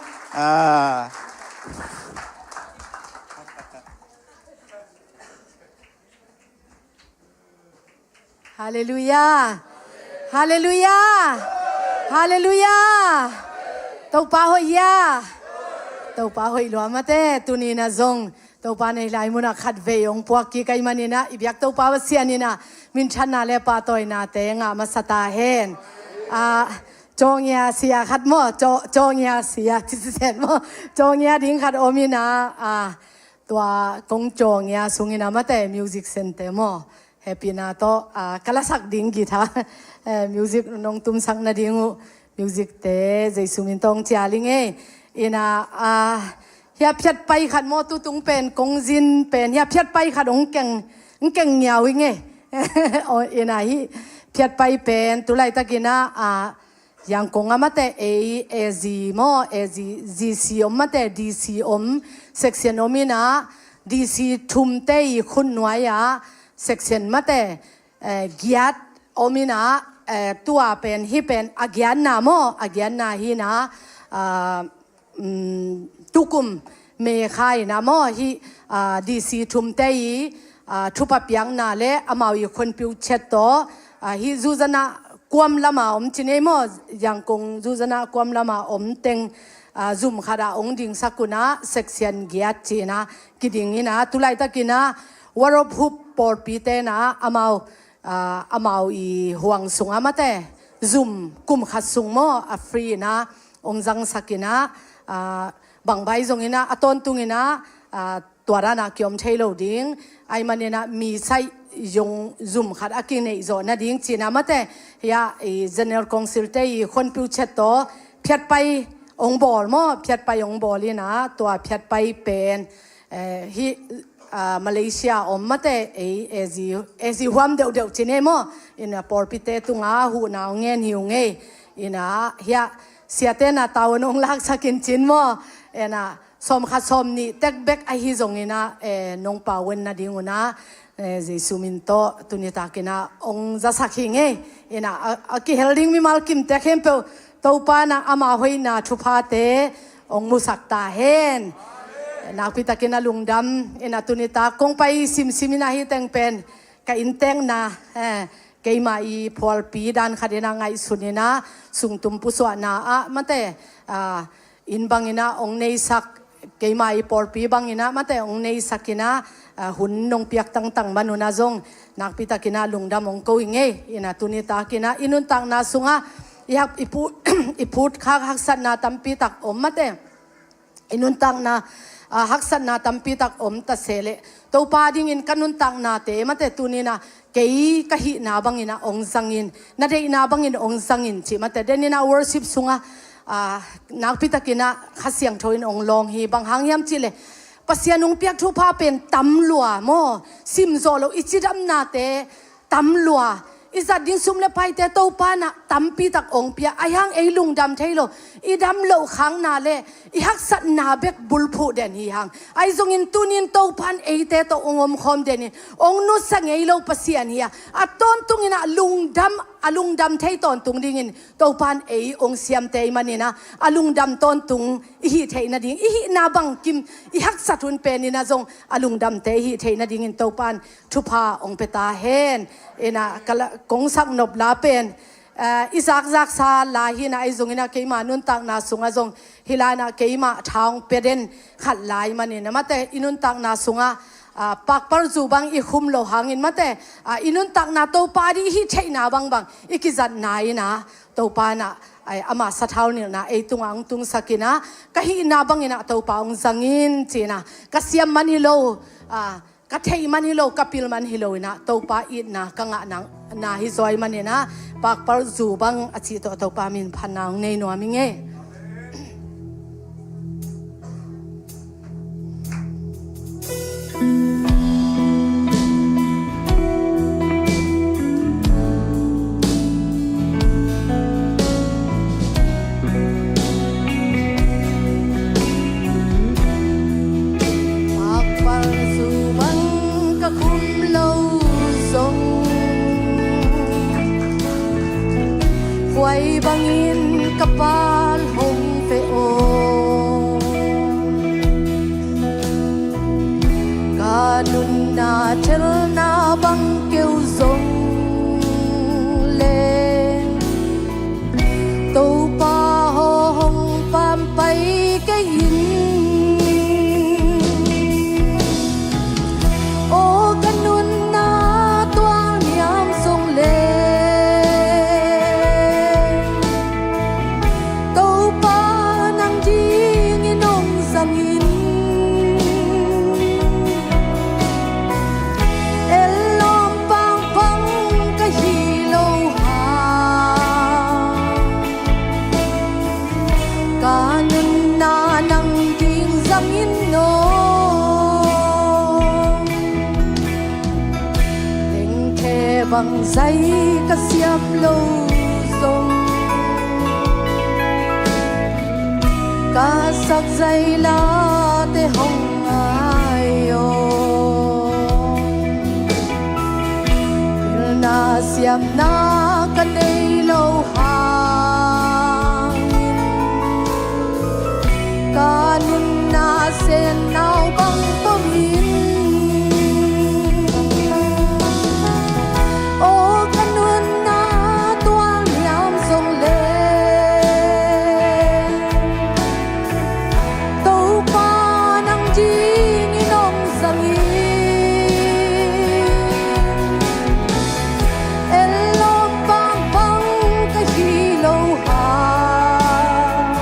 Halleluiah. Halleluiah. Halleluiah. Topa hoih hia? Topa hoih lua mate. Tuni na zong Topa nei lai munah khat vei hong puak kik ahih maninah i biak Topa Pasian inah minthanna le pahtawinate ngah masa ta hen. Cawngia sia khat maw? Cawngia sia cisen maw? Cawngia ding khat om inah tua kong cawngia sungin a mate music center maw? Hehpihna tawh ka lasak ding guitar music nong tumsak nading uh music te Jesu min tawh hong cial ing ei. Inah hia phiatpai khat maw, tutung pen kong zin pen hia phiatpai khat hong keng hong keng ngiau ing ei. Inah hih phiatpai pen tulaitakinah Yangon a mate ei A Z maw, A Z, Z C om mate, D C om, section om inah D C thumte i khutnuai ah section mate giat om inah tua pen hih pen a giatna maw, a giatna hi inah tukum May kha inah maw hih D C thumte i thupha piakna le amau i khonpiu chet tawh hih zuzanah kuam lama om ci nei maw, Yangon zuzanah kuam lama om teng zum khatah hong dingsak unah section giat ci inah kiding inah tulaitakinah Warop Hup pawlpite inah amau amau i huang sungah mate zum kum khat sung maw a free inah hong zangsak inah bangbai zong inah a tawntung inah tua danah kiom thei lo ding ahih maninah mi saih zong zum khat a kineih zawh nading ci inah mate hia i General Council te i khonpiu chet tawh phiatpai hong bawl maw, phiatpai hong bawl inah tua phiatpai pen hih Malaysia om mate ei A Z, A Z huam deuhdeuh ci nei maw? Inah pawlpite tungah huhna hong ngen hi ung ei. Inah hia siate na taun hong laksak in cin maw? Inah sawm khat sawm nih tek bek ahi zong inah nong paun nading unah Jesu min tawh tuni takinah hong zasak hi ing ei. Inah a kihel ding mimal kimte khempeuh Topa inah ama hoihna thuphate hong musak ta hen. Nakpitakin a lungdam inah tuni tak kong pai simsim inah hih teng pen ka inntekna keima i phualpi dan khat inah ngaihsun inah sungtum pusuahna ah mate inn bang inah hong neisak keima i pawlpi bang inah mate hong neisak inah hun nong piak tangtang man unah zong nakpitakinah lungdam hong ko ing ei. Inah tuni takinah i nuntakna sungah i hak i phut khak haksatna tampi tak om mate i nuntakna haksatna tampi tak om ta se leh Topa dingin ka nuntaknate mate tuninah kei ka hihna banginah hong zangin, na deihna bangin hong zangin cih mate deninah worship sungah nakpitakinah Kha Siangtho in hong lawng hi. Bang hang hiam cihleh Pasian hong piak thupha pen tam lua maw, simzawh loh i cidamnate tam lua, i zat ding sum le paite Topa nah tampi tak hong pia, ahi hang ei lungdam thei lo, i dam loh khakna le i haksatna bek bulphuh den hi hang. Ahi zongin tunin Topan eite tawh hong omkhawm denin hong nusia ngei lo Pasian hi a, a tawntunginah lungdam, a lungdam thei tawntung dingin Topan ei hong siamte i maninah a lungdam tawntung i hih theih nading, i hihna bangkim i haksat hun peninah zong a lungdamte i hih theih nadingin Topan thupha hong pia ta hen. Inah kong saknop la pen i zakzaksa la hinah ahi zonginah keima nuntakna sungah zong hih la inah keima tha hong pia den khat lai manin a mate i nuntakna sungah pakpalzu bang i khum lo hangin mate i nuntakna Topa ding i hih theihna bangbang i kizatna inah Topa inah ama sathau nilhna ei tungah hong tungsakinah ka hihna banginah Topa hong zangin cinah ka siam man hi lo, ka theih man hi lo, ka pil man hi lo inah Topa itna ka ngahna hi zaw i maninah pakpalzu bang a cih tawh Topa min phatna hong nei nuam hi ngei. Aw ka nunna tualniam zong le Topa nang dingin hong zangin. Ellawm pangpang ka hi lo hang ka nunna nang ding zangin aw. Tengthe bang zai ka siam lo zong ka sak zai late hong ngai aw. Pilna siamna ka nei lo hangin ka nunna sen nau bang pomin. Aw ka nunna tualniam zong le Topa nang dingin hong zangin. Ellawm pangpang ka hi lo hang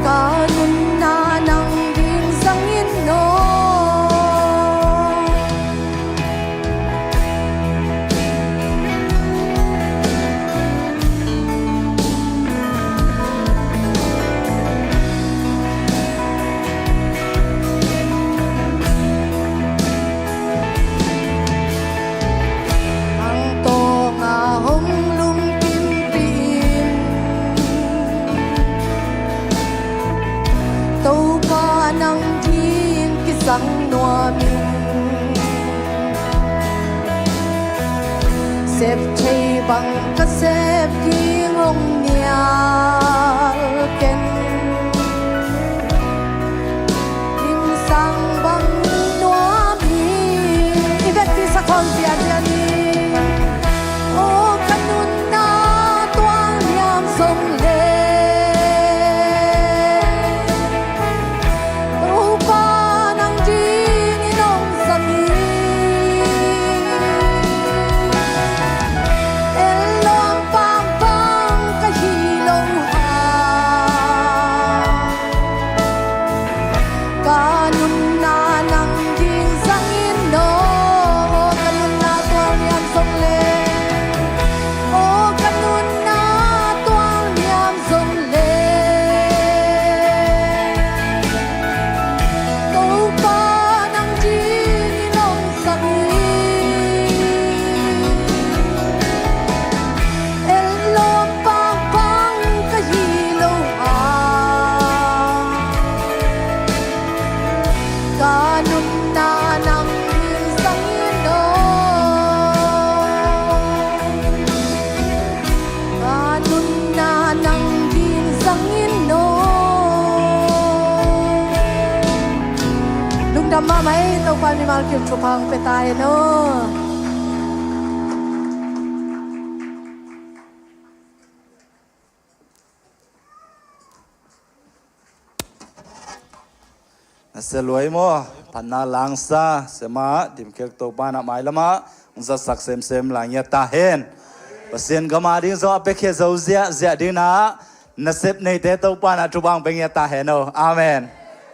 ka nunna nang ding zangin aw. Ang tawnga hong lungkimpih in Topa nang ding kisang nuam in. Sep thei bang ka sep ding hong nial ken. Insang bang nuam hi. I vekpi sa khawm ziahziah ni. Aw ka nunna tualniam zong le Topa nang dingin hong zangin. Ellawm pangpang ka hi lo hang ka nunna nang ding zangin aw. Ka nunna tualniam zong le, aw ka nunna tualniam zong le Topa nang dingin hong zangin. Ellawm pangpang ka hi lo hang ka nunna nang ding zangin aw. Ka nunna nang ding zangin aw. Lungdam mahmah ei, Topa mimal kim thupha hong pia ta hen aw. Na sia luai maw? Phatna langsa, siamah Dimkhek Topa in a mailamah hong zatsak semsem lai ngiat ta hen. Pasian gam a ding zong a piakhia zo ziahziah ding in a, nasep neite Topa in a thupha hong pia ngiat ta hen aw. Amen.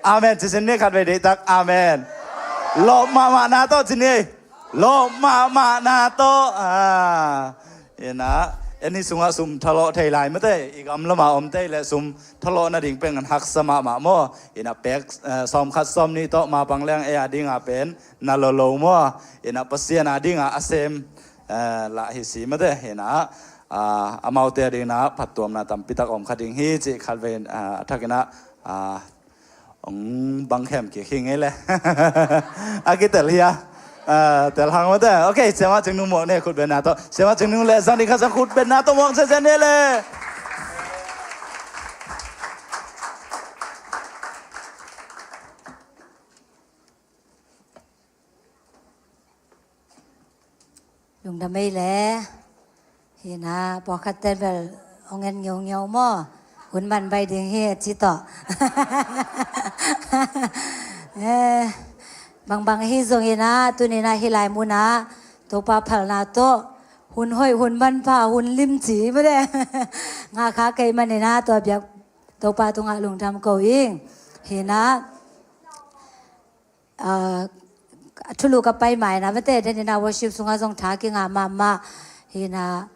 Amen. Ci sin ni, khatvei deihtak. Amen. Lawp mahmahna tawh ci ni. Lawp mahmahna tawh. Ah. Ina, en hi sungah sum thalawh thei lai mate, i gam lamah om tei le sum thalawh nading pen an haksa mahmah maw? Ina pek, eh, sawmkhat sawmnih tawh mapang leng ei a dingah pen na lolo maw? Ina Pasian a dingah a sem, eh, lah hi si mate. Ina, ah, amaute a dingah phattuamna tampitak om kha ding hi cih khatvei, ah, a thakinah, ah, Ong bang khem kik hi ngei le. A kitel hi a. Ah, tel hang mate. Ok, siamah Cing Nung mawk ne khutbetna tawh. Siamah Cing Nung le zang ding khat zang khutbetna tawh mawk zeze ne le. Lungdam ei le. Hina, pawlkhat ten bel hong en ngeungeu maw? Hun man bai ding hi a ci tawh. Eh, bangbang ahi zongin ah, tuni-in ah hih lai munah Topa phalna tawh hun hoih, hun manpha, hun limci mate ngah kha kei manin ah, tua biak Topa tungah lungdam ko ing. Hi-in ah, ah, a thulu ka pai ma-in ah, mate, den-in ah worship sungah zong tha kingah mahmah. Hi-in ah,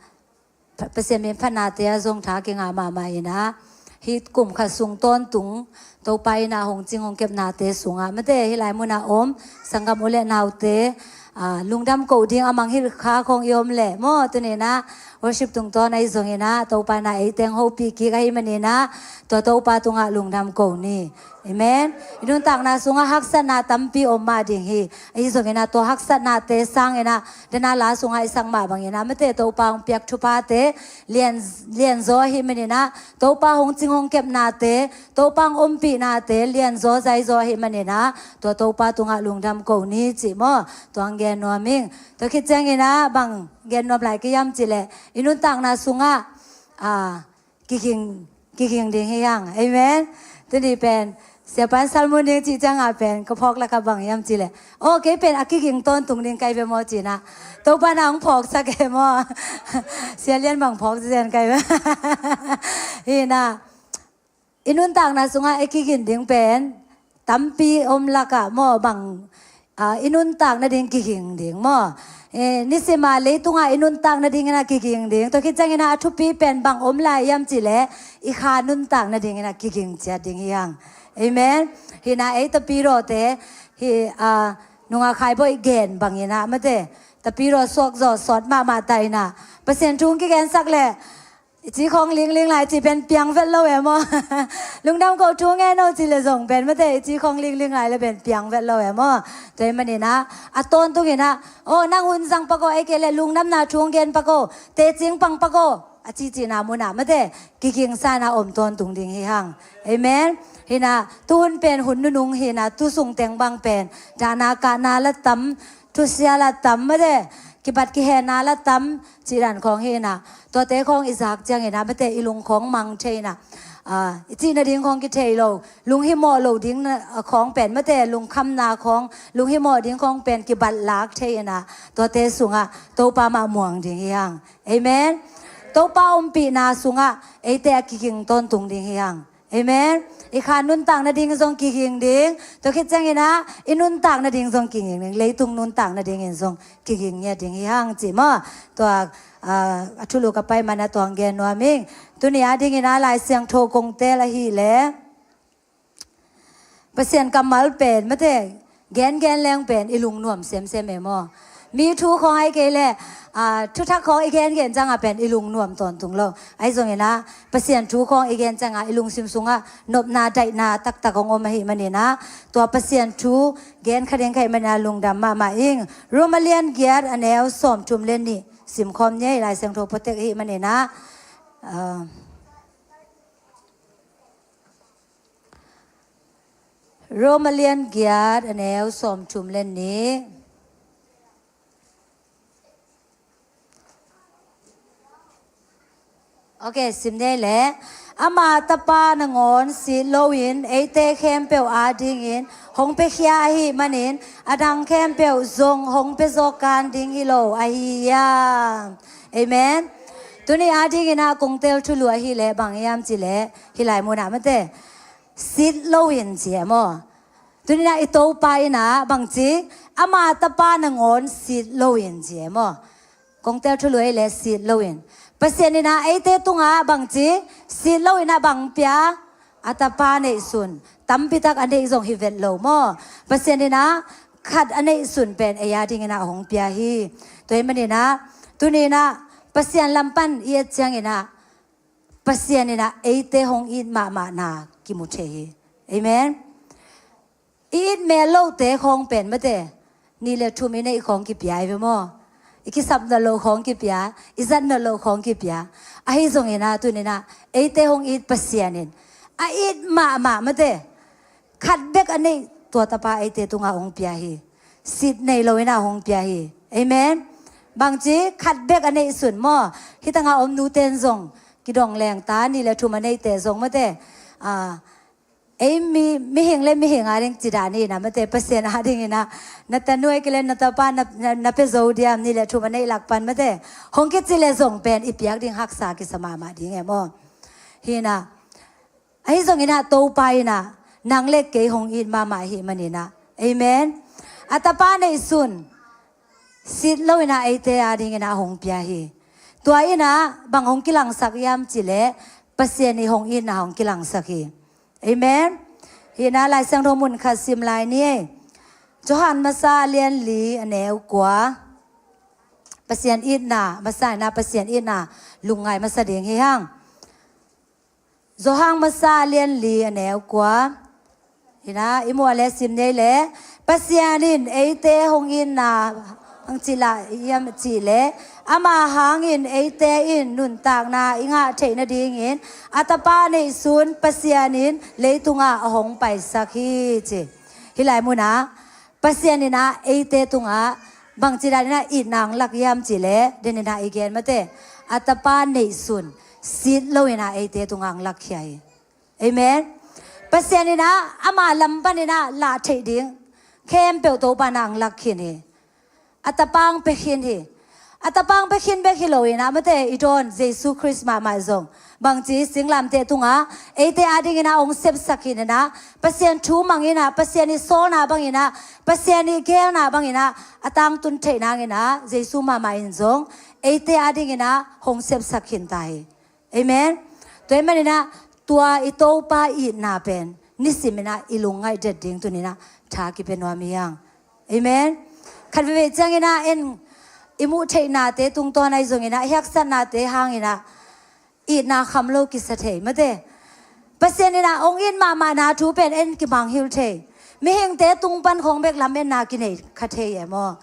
Pa-, Pasian min phatnate ah zong tha kingah mahmah in ah, hih kum khat sung tawntung Topa in ah hong cing hong kepnate sungah, mate, hih lai munah om sanggam u le naute, ah, lungdam ko ding a mangngilh kha khong i om leh maw, tuni-in ah worship tungtawn ahi zongin ah, Topa in ah ei teng hopih kik ahih manin ah, tua Topa tungah lungdam ko ni. Amen. I nuntakna sungah haksatna tampi om mah ding hi. Ahi zongin ah, tua haksatnate sangin ah, den-a la sungah i sak mah bangin ah, mate, Topa hong piak thuphate lian, lianzaw ahih manin ah, Topa hong cing hong kepnate, Topa hong ompihnate lianzaw zaizaw ahih manin ah, tua Topa tungah lungdam ko ni ci maw, tua hong gen nuam ing. Tua khit ciangin ah bang gen nuam lai ka hiam cih leh, i nuntakna sungah, ah, kiging, kiging ding hi hang. Amen. Tuni pen, siapa in sal mun ding cih ciangah pen, ka phawk lakah bang hiam cih leh, oh, kei pen a kiging tawntung ding ka hi ve maw ci-in ah, Topa in ah hong phawksak e maw. Sia Lian bang phawk zen ka hi ve. Hi-in ah, i nuntakna sungah i kiging ding pen tampi om lakah maw, bang, ah, i nuntak nading kiging ding maw? Eh, nisim a leitungah i nuntak nadingin ah kiging ding. Tua khit ciangin ah a thupi pen bang om lai hiam cih leh, i kha nuntak nadingin ah kiging ciat ding hi hang. Amen. Hi-in ah ei tapirawte, hih, ah, nungah Khai Bawi gen bangin ah, mate, tapirawt suak zawh sawt mahmah ta in ah, Pasian thu hong kigensak leh, i ci khawng lingling lai, i ci pen piang vet lo e maw. Lungdam ko thu ngen o ci leh zong pen, mate, i ci khawng lingling lai leh pen piang vet lo e maw. Tua ahih manin ah, a tawntungin ah, oh, nang hun zang pak o, ahih kei leh lungdamna thu hong gen pak o, teci hong pang pak o, a cihcihna munah, mate, kigingsa in ah om tawntung ding hi hang. Amen. Hi-in ah, tuhun pen hun nunung hi-in ah, tu sung teng bang pen dahna kahna la tam, thusia la tam, mate, kibat kihehna la tam, cih dan khawng hi-in ah, tuate khawng i zak ciangin ah, mate, i lung khawng mang thei in ah, ah, i cih nading khawng kithei lo, lunghimawh lo ding na, ah, khawng pen, mate, lungkhamna khawng, lunghimawh ding khawng pen kibat lak thei in ah, tuate sungah Topa mah muang ding hi hang. Amen. Topa ompihna sungah eite a kiging tawntung ding hi hang. Amen. I kha nuntak nading zong kiging ding. Tua khit ciangin ah, i nuntak nading zong kiging ding. Leitung nuntak nadingin zong kiging ngiat ding hi hang ci maw. Tua, ah, a thulu ka pai manin ah tua hong gen nuam ing. Tuni a dingin ah Lai Siangtho kong teel ahih leh, Pasian kammal pen, mate, gengen leng pen i lungnuam semsem e maw. Mi thu khawng ahih kei leh, ah, thuthak khawng i gengen ciangah pen i lungnuam tawntung lo. Ahi zongin ah, Pasian thu khawng i gen ciangah i lungsim sungah nopna, daihna taktak hong om ahih manin ah, tua Pasian thu gen kha ding ka hih manin ah lungdam mahmah ing. Rom a lian giat, a neu sawmthum le nih simkhawm ni ei, Lai Siangtho phuatek ahih manin ah, ah, Rom a lian giat, a neu sawmthum le nih. Ok, sim ni ei leh. Ama Tapa nangawn sit loin eite khempeuh adingin hong piakhia ahih manin, a dang khempeuh zong hong piazaw kan ding hi lo ahi hiam? Amen. Tuni a dingin ah kong teel thulu ahih leh bang hiam cih leh, hih lai munah, mate, sit loin ci e maw. Tuni-in ah i Topa in ah bangci, ama Tapa nangawn sit loin ci e maw. Kong teel thulu ahih leh sit loin. Pasian in ah eite tungah bangci, sit loin ah bang pia, a Tapa neihsun. Tampitak a neih zong hi vet lo maw. Pasian in ah khat a neihsun pen ei a dingin ah hong pia hi. Tua ahih manin ah, tuni-in ah Pasian lam pan i et ciangin ah, Pasian in ah eite hong it mahmahna kimu thei hi. Amen. I it mel lote khawng pen, mate, nih le thum i neih khawng kipia hi ve maw. I kisap nawn loh khawng kipia, i zat nawn loh khawng kipia. Ahi zongin ah, tuni-in ah eite hong it Pasian in a it mahmah, mate, khat bek a neih tua Tapa eite tungah hong pia hi. Sit nei loin ah hong pia hi. Amen. Bangci, khat bek a neihsun maw. Hih tangah om nute in zong kidong leng ta nih le thum a neite zong mate, a, ei mi, mihing le mihing a ding ci dan hi na mate, Pasian a dingin ah na tanu ahih kei leh na tapa na, na, na pia zo diam, nih le thum a neih lak pan mate, hong kici le zong pen i piak ding haksa kisa mahmah ding e maw. Hi na, ahi zongin ah Topa in ah nang le kei hong it mahmah ahih manin ah. Amen. A tapa neihsun sit loin ah eite a dingin ah hong pia hi. Tua in ah bang hong kilangsak hiam cih leh Pasian i hong itna hong kilangsak hi. Amen. Hi na, Lai Siangtho mun khat sim lai ni. Johan masa a lian li a neu kua. Pasian itna, masa in ah Pasian itna lungngai masa ding hi hang. Johan masa a lian li a neu kua. Hi na, i muh a leh sim ni ei leh. Pasian in eite hong itna bangci lah hiam cih leh, ama hangin eite in nuntakna i ngah theih nadingin a tapa neihsun Pasian in leitungah a hong paisak hi ci. Hih lai munah Pasian in ah eite tungah bangci dan in ah itna hong lak hiam cih leh, den in ah i gen mate, a tapa neihsun sit loin ah eite tungah hong lakkhia hi. Amen. Pasian in ah ama lam panin ah lah theih ding khempeuh Topa in ah hong lak khin hi. A tapa hong pia khin hi. A tapa hong pia khin bek hi loin ah mate, i dawn Jesu Khrist mahmah zong bangci singlamteh tungah eite a dingin ah hong sepsak khin in ah, Pasian thu mangin ah, Pasian i sawlna bangin ah, Pasian i geelna bangin ah a tangtun theih nangin ah Jesu mahmah in zong eite a dingin ah hong sepsak khin ta hi. Amen. Tua ahih manin ah tua i Topa itna pen nisim in ah i lungngaih det ding tuni in ah tha kipia nuam hi hang. Amen. Khat veivei ciangin ah en i muh theihnate tungtawn ahi zongin ah, i haksatnate hangin ah itna kham lo kisa thei mate. Pasian in ah hong it mahmahna thu pen en kimangngilh thei. Mihingte tung pan khawng bek lametna kinei kha thei e maw.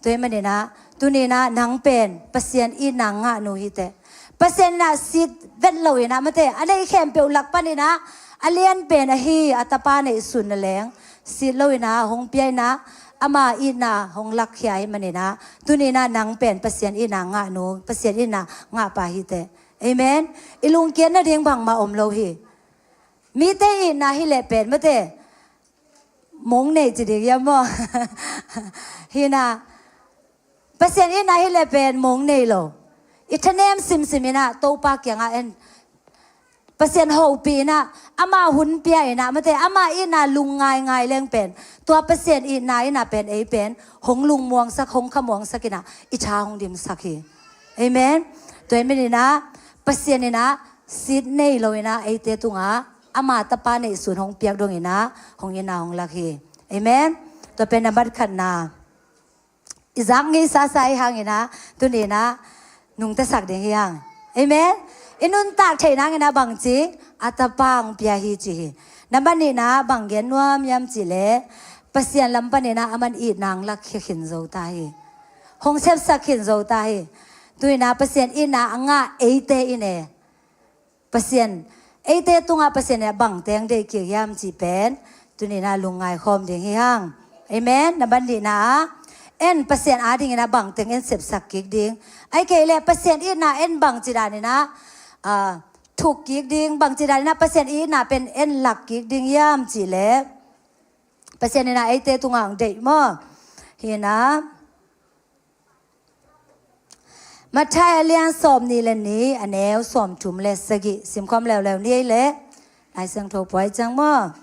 Tua ahih manin ah tuni in ah nang pen Pasian itna ngahnu hi teh. Pasian in ah sit vet loin ah mate, a neih khempeuh lak panin ah a lian pen ahi a tapa neihsun na leng sit loin ah hong pia in ah ama itna hong lakkhia ahih manin ah tuni in ah nang pen Pasian itna ngahnu, Pasian itna ngahpa hi teh. Amen. I lungkiat nading bangmah om lo hi. Mite itna hi leh pen mate, mong nei ci ding hiam maw? Hi na, Pasian itna hi leh pen mong nei lo. I thanem simsim in ah Topa kiangah en, Pasian hopih in ah, ama hun pia in ah mate, ama itna lung ngaingai leng pen, tua Pasian itna in ah pen ei pen hong lungmuangsak, hong khamuangsak in ah i tha hong dimsak hi. Amen. Tua ahih manin ah Pasian in ah sit nei loin ah eite tungah ama tapa neihsun hong piak dongin ah hong itna hong lak hi. Amen. Tua pen nambat khatna. I zak ngeisasa ahih hangin ah tuni in ah nungtasak ding hi hang. Amen. I nuntak theih nangin ah bangci, a tapa hong pia hi ci hi. Nambat nihna bang gen nuam hiam cih leh, Pasian lam panin ah aman itna hong lakkhia khin zo ta hi. Hong sepsak khin zo ta hi. Tu in ah Pasian itna a ngah eite in e, Pasian, eite tungah Pasian in ah bangte hong deih kik hiam cih pen tuni in ah lungngai khawm ding hi hang. Amen. Nambat nihna ah en, Pasian a dingin ah bangteng en sepsak kik ding, ahih kei leh Pasian itna en bangci danin ah, ah, thuk kik ding, bangci danin ah Pasian itna pen en lak kik ding hiam cih leh, Pasian in ah eite tungah hong deih maw. Hi na, Matthai a lian sawmnih le nih, a neu sawmthum le sagih. Simkhawm leuleu ni ei leh, Lai Siangtho pua ciang maw.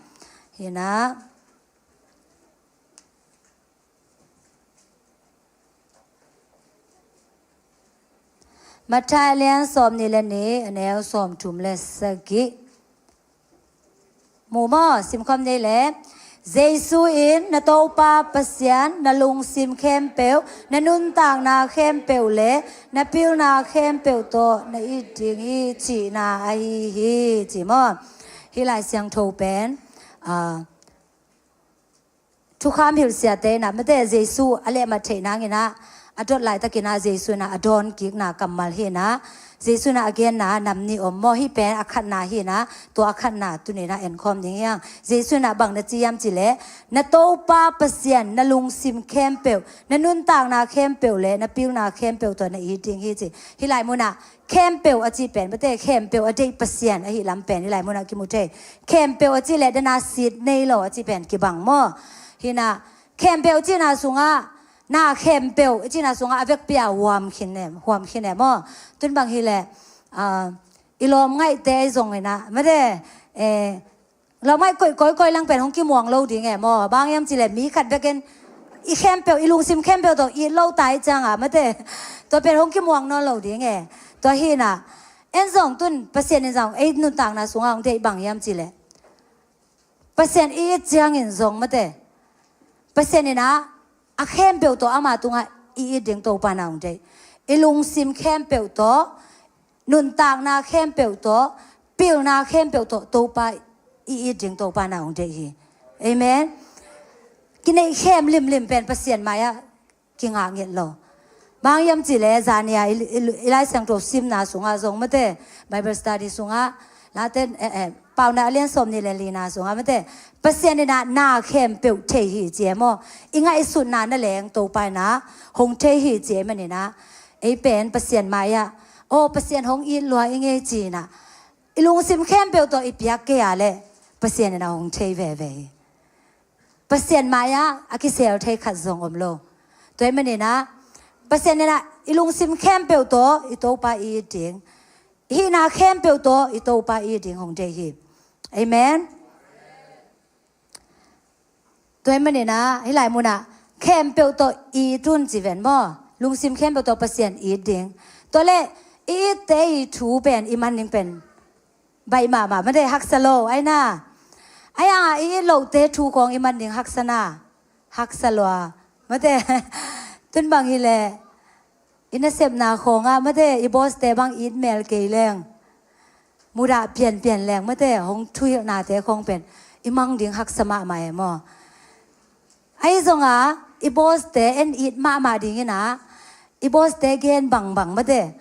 Hi na, Matthai a lian sawmnih le nih, a neu sawmthum le sagih. Mu maw, simkhawm ni ei leh. Jesu in, "Na Topa Pasian na lungsim khempeuh, na nuntakna khempeuh le na pilna khempeuh tawh na it ding hi," cihna ahi hi, ci maw. Hih Lai Siangtho pen, ah, Thukham hilh siate in ah mate, Jesu a lehmat theih nangin ah, a dot laitakin ah Jesu in ah a dawn kikna kammal hi in ah, Jesu in ah a genna nam nih om maw, hih pen a khatna hi in ah, tua a khatna tuni in ah enkhawm ding hi hang. Jesu in ah bang na ci hiam cih leh, na Topa Pasian na lungsim khempeuh, na nuntakna khempeuh le na pilna khempeuh tawh na it ding hi ci. Hih lai munah khempeuh a cih pen, mate, khempeuh a deih Pasian ahi lam pen hih lai munah kimu thei. Khempeuh a cih leh dana sit nei lo a cih pen kibang maw. Hi in ah khempeuh cihna sungah, na khempeuh i cihna sungah a vekpi a huam khin e, huam khin e maw. Tun bang hi leh, ah, i lawm ngaihte ahi zong in ah, mate, eh, lawm ngaih koih, koih, koih lang pen hong kimuang lo ding e maw. Bang hiam cih leh mi khat bek in i khempeuh, i lungsim khempeuh tawh it lo ta ahih ciangah, mate, tua pen hong kimuang nawn lo ding e. Tua hi in ah, en zong tun Pasian in zong ei nuntakna sungah hong deih bang hiam cih leh, Pasian i it ciangin zong, mate, Pasian in ah a khempeuh tawh ama tungah i it ding Topa in ah hong deih. I lungsim khempeuh tawh, nuntakna khempeuh tawh, pilna khempeuh tawh Topa i it ding Topa in ah hong deih hi. Amen. Kineih khem limlim pen Pasian mai-ah kingah nget lo. Bang hiam cih leh zani-a i, i, i Lai Siangtho simna sungah zong, mate, Bible study sungah, Late, eh, eh, Paunak a lian sawm nih le lina sungah, mate, Pasian in ah na khempeuh thei hi ci e maw. I ngaihsutna nangawn Topa in ah hong thei hi ci ahih manin ah, ei pen Pasian mai-ah, aw, Pasian hong it lua ing ei ci in ah, i lungsim khempeuh tawh i piak kei a leh Pasian in ah hong thei veve hi. Pasian mai-ah a kisel thei khat zong om lo. Tua ahih manin ah, Pasian in ah i lungsim khempeuh tawh i Topa i it ding, i hihna khempeuh tawh i Topa i it ding hong deih hi. Amen. Tua ahih manin ah, hih lai munah khempeuh tawh i it un ci ven maw. Lungsim khempeuh tawh Pasian i it ding. Tua leh i itte i thu pen i man ding pen baih mahmah, mate, haksa lo, ai na. Ai hangah i it lohte thu khawng i man ding haksa na. Haksa lua, mate. Tun bang hi leh, i nasepna khawngah, mate, i boss-te bang it mel kei leng, mudah pianpian leng, mate, hong thuhilhnate khawng pen i mang ding haksa mahmah e maw. Ahi zongah i boss-te en it mahmah ding in ah, i boss-te gen bangbang, mate,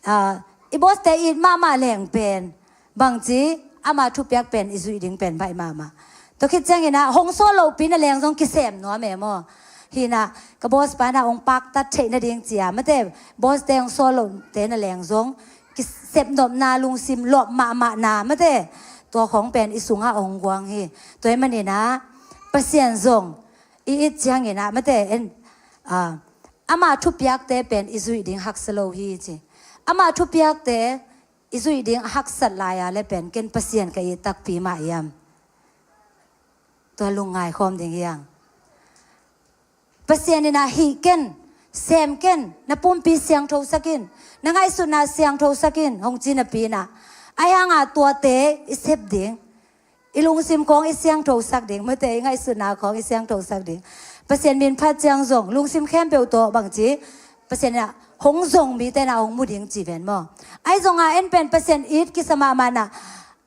ah, i boss-te it mahmah leng pen, bangci, ama thupiak pen i zuih ding pen baih mahmah. Tua khit ciangin ah hong sawt lohpi na leng zong kisem nuam e maw. Hi in ah ka boss pa in ah hong paktat theih nading ci-a, mate, boss-te hong sawt lohte na leng zong kisepnopna, lungsim lawp mahmahna, mate, tua khawng pen i sungah hong guang hi. Tua ahih manin ah Pasian zong i it ciangin ah, mate, en, ah, ama thupiakte pen i zuih ding haksa lo hi ci. Ama thupiakte i zuih ding a haksat lai a leh pen ken Pasian ka it takpi mah hiam? Tua lungngai khawm ding hi hang. Pasian in ah hih ken, sem ken, na pumpi siangthosak in, na ngaihsutna siangthosak in hong ci napi in ah, ai hangah tuate i sep ding, i lungsim khawng i siangthosak ding, mate, i ngaihsutna khawng i siangthosak ding. Pasian min phat ciang zong lungsim khempeuh tawh bangci, Pasian in ah hong zong mite in ah hong mu ding ci ven maw. Ahi zongah en pen Pasian it kisa mahmah in ah,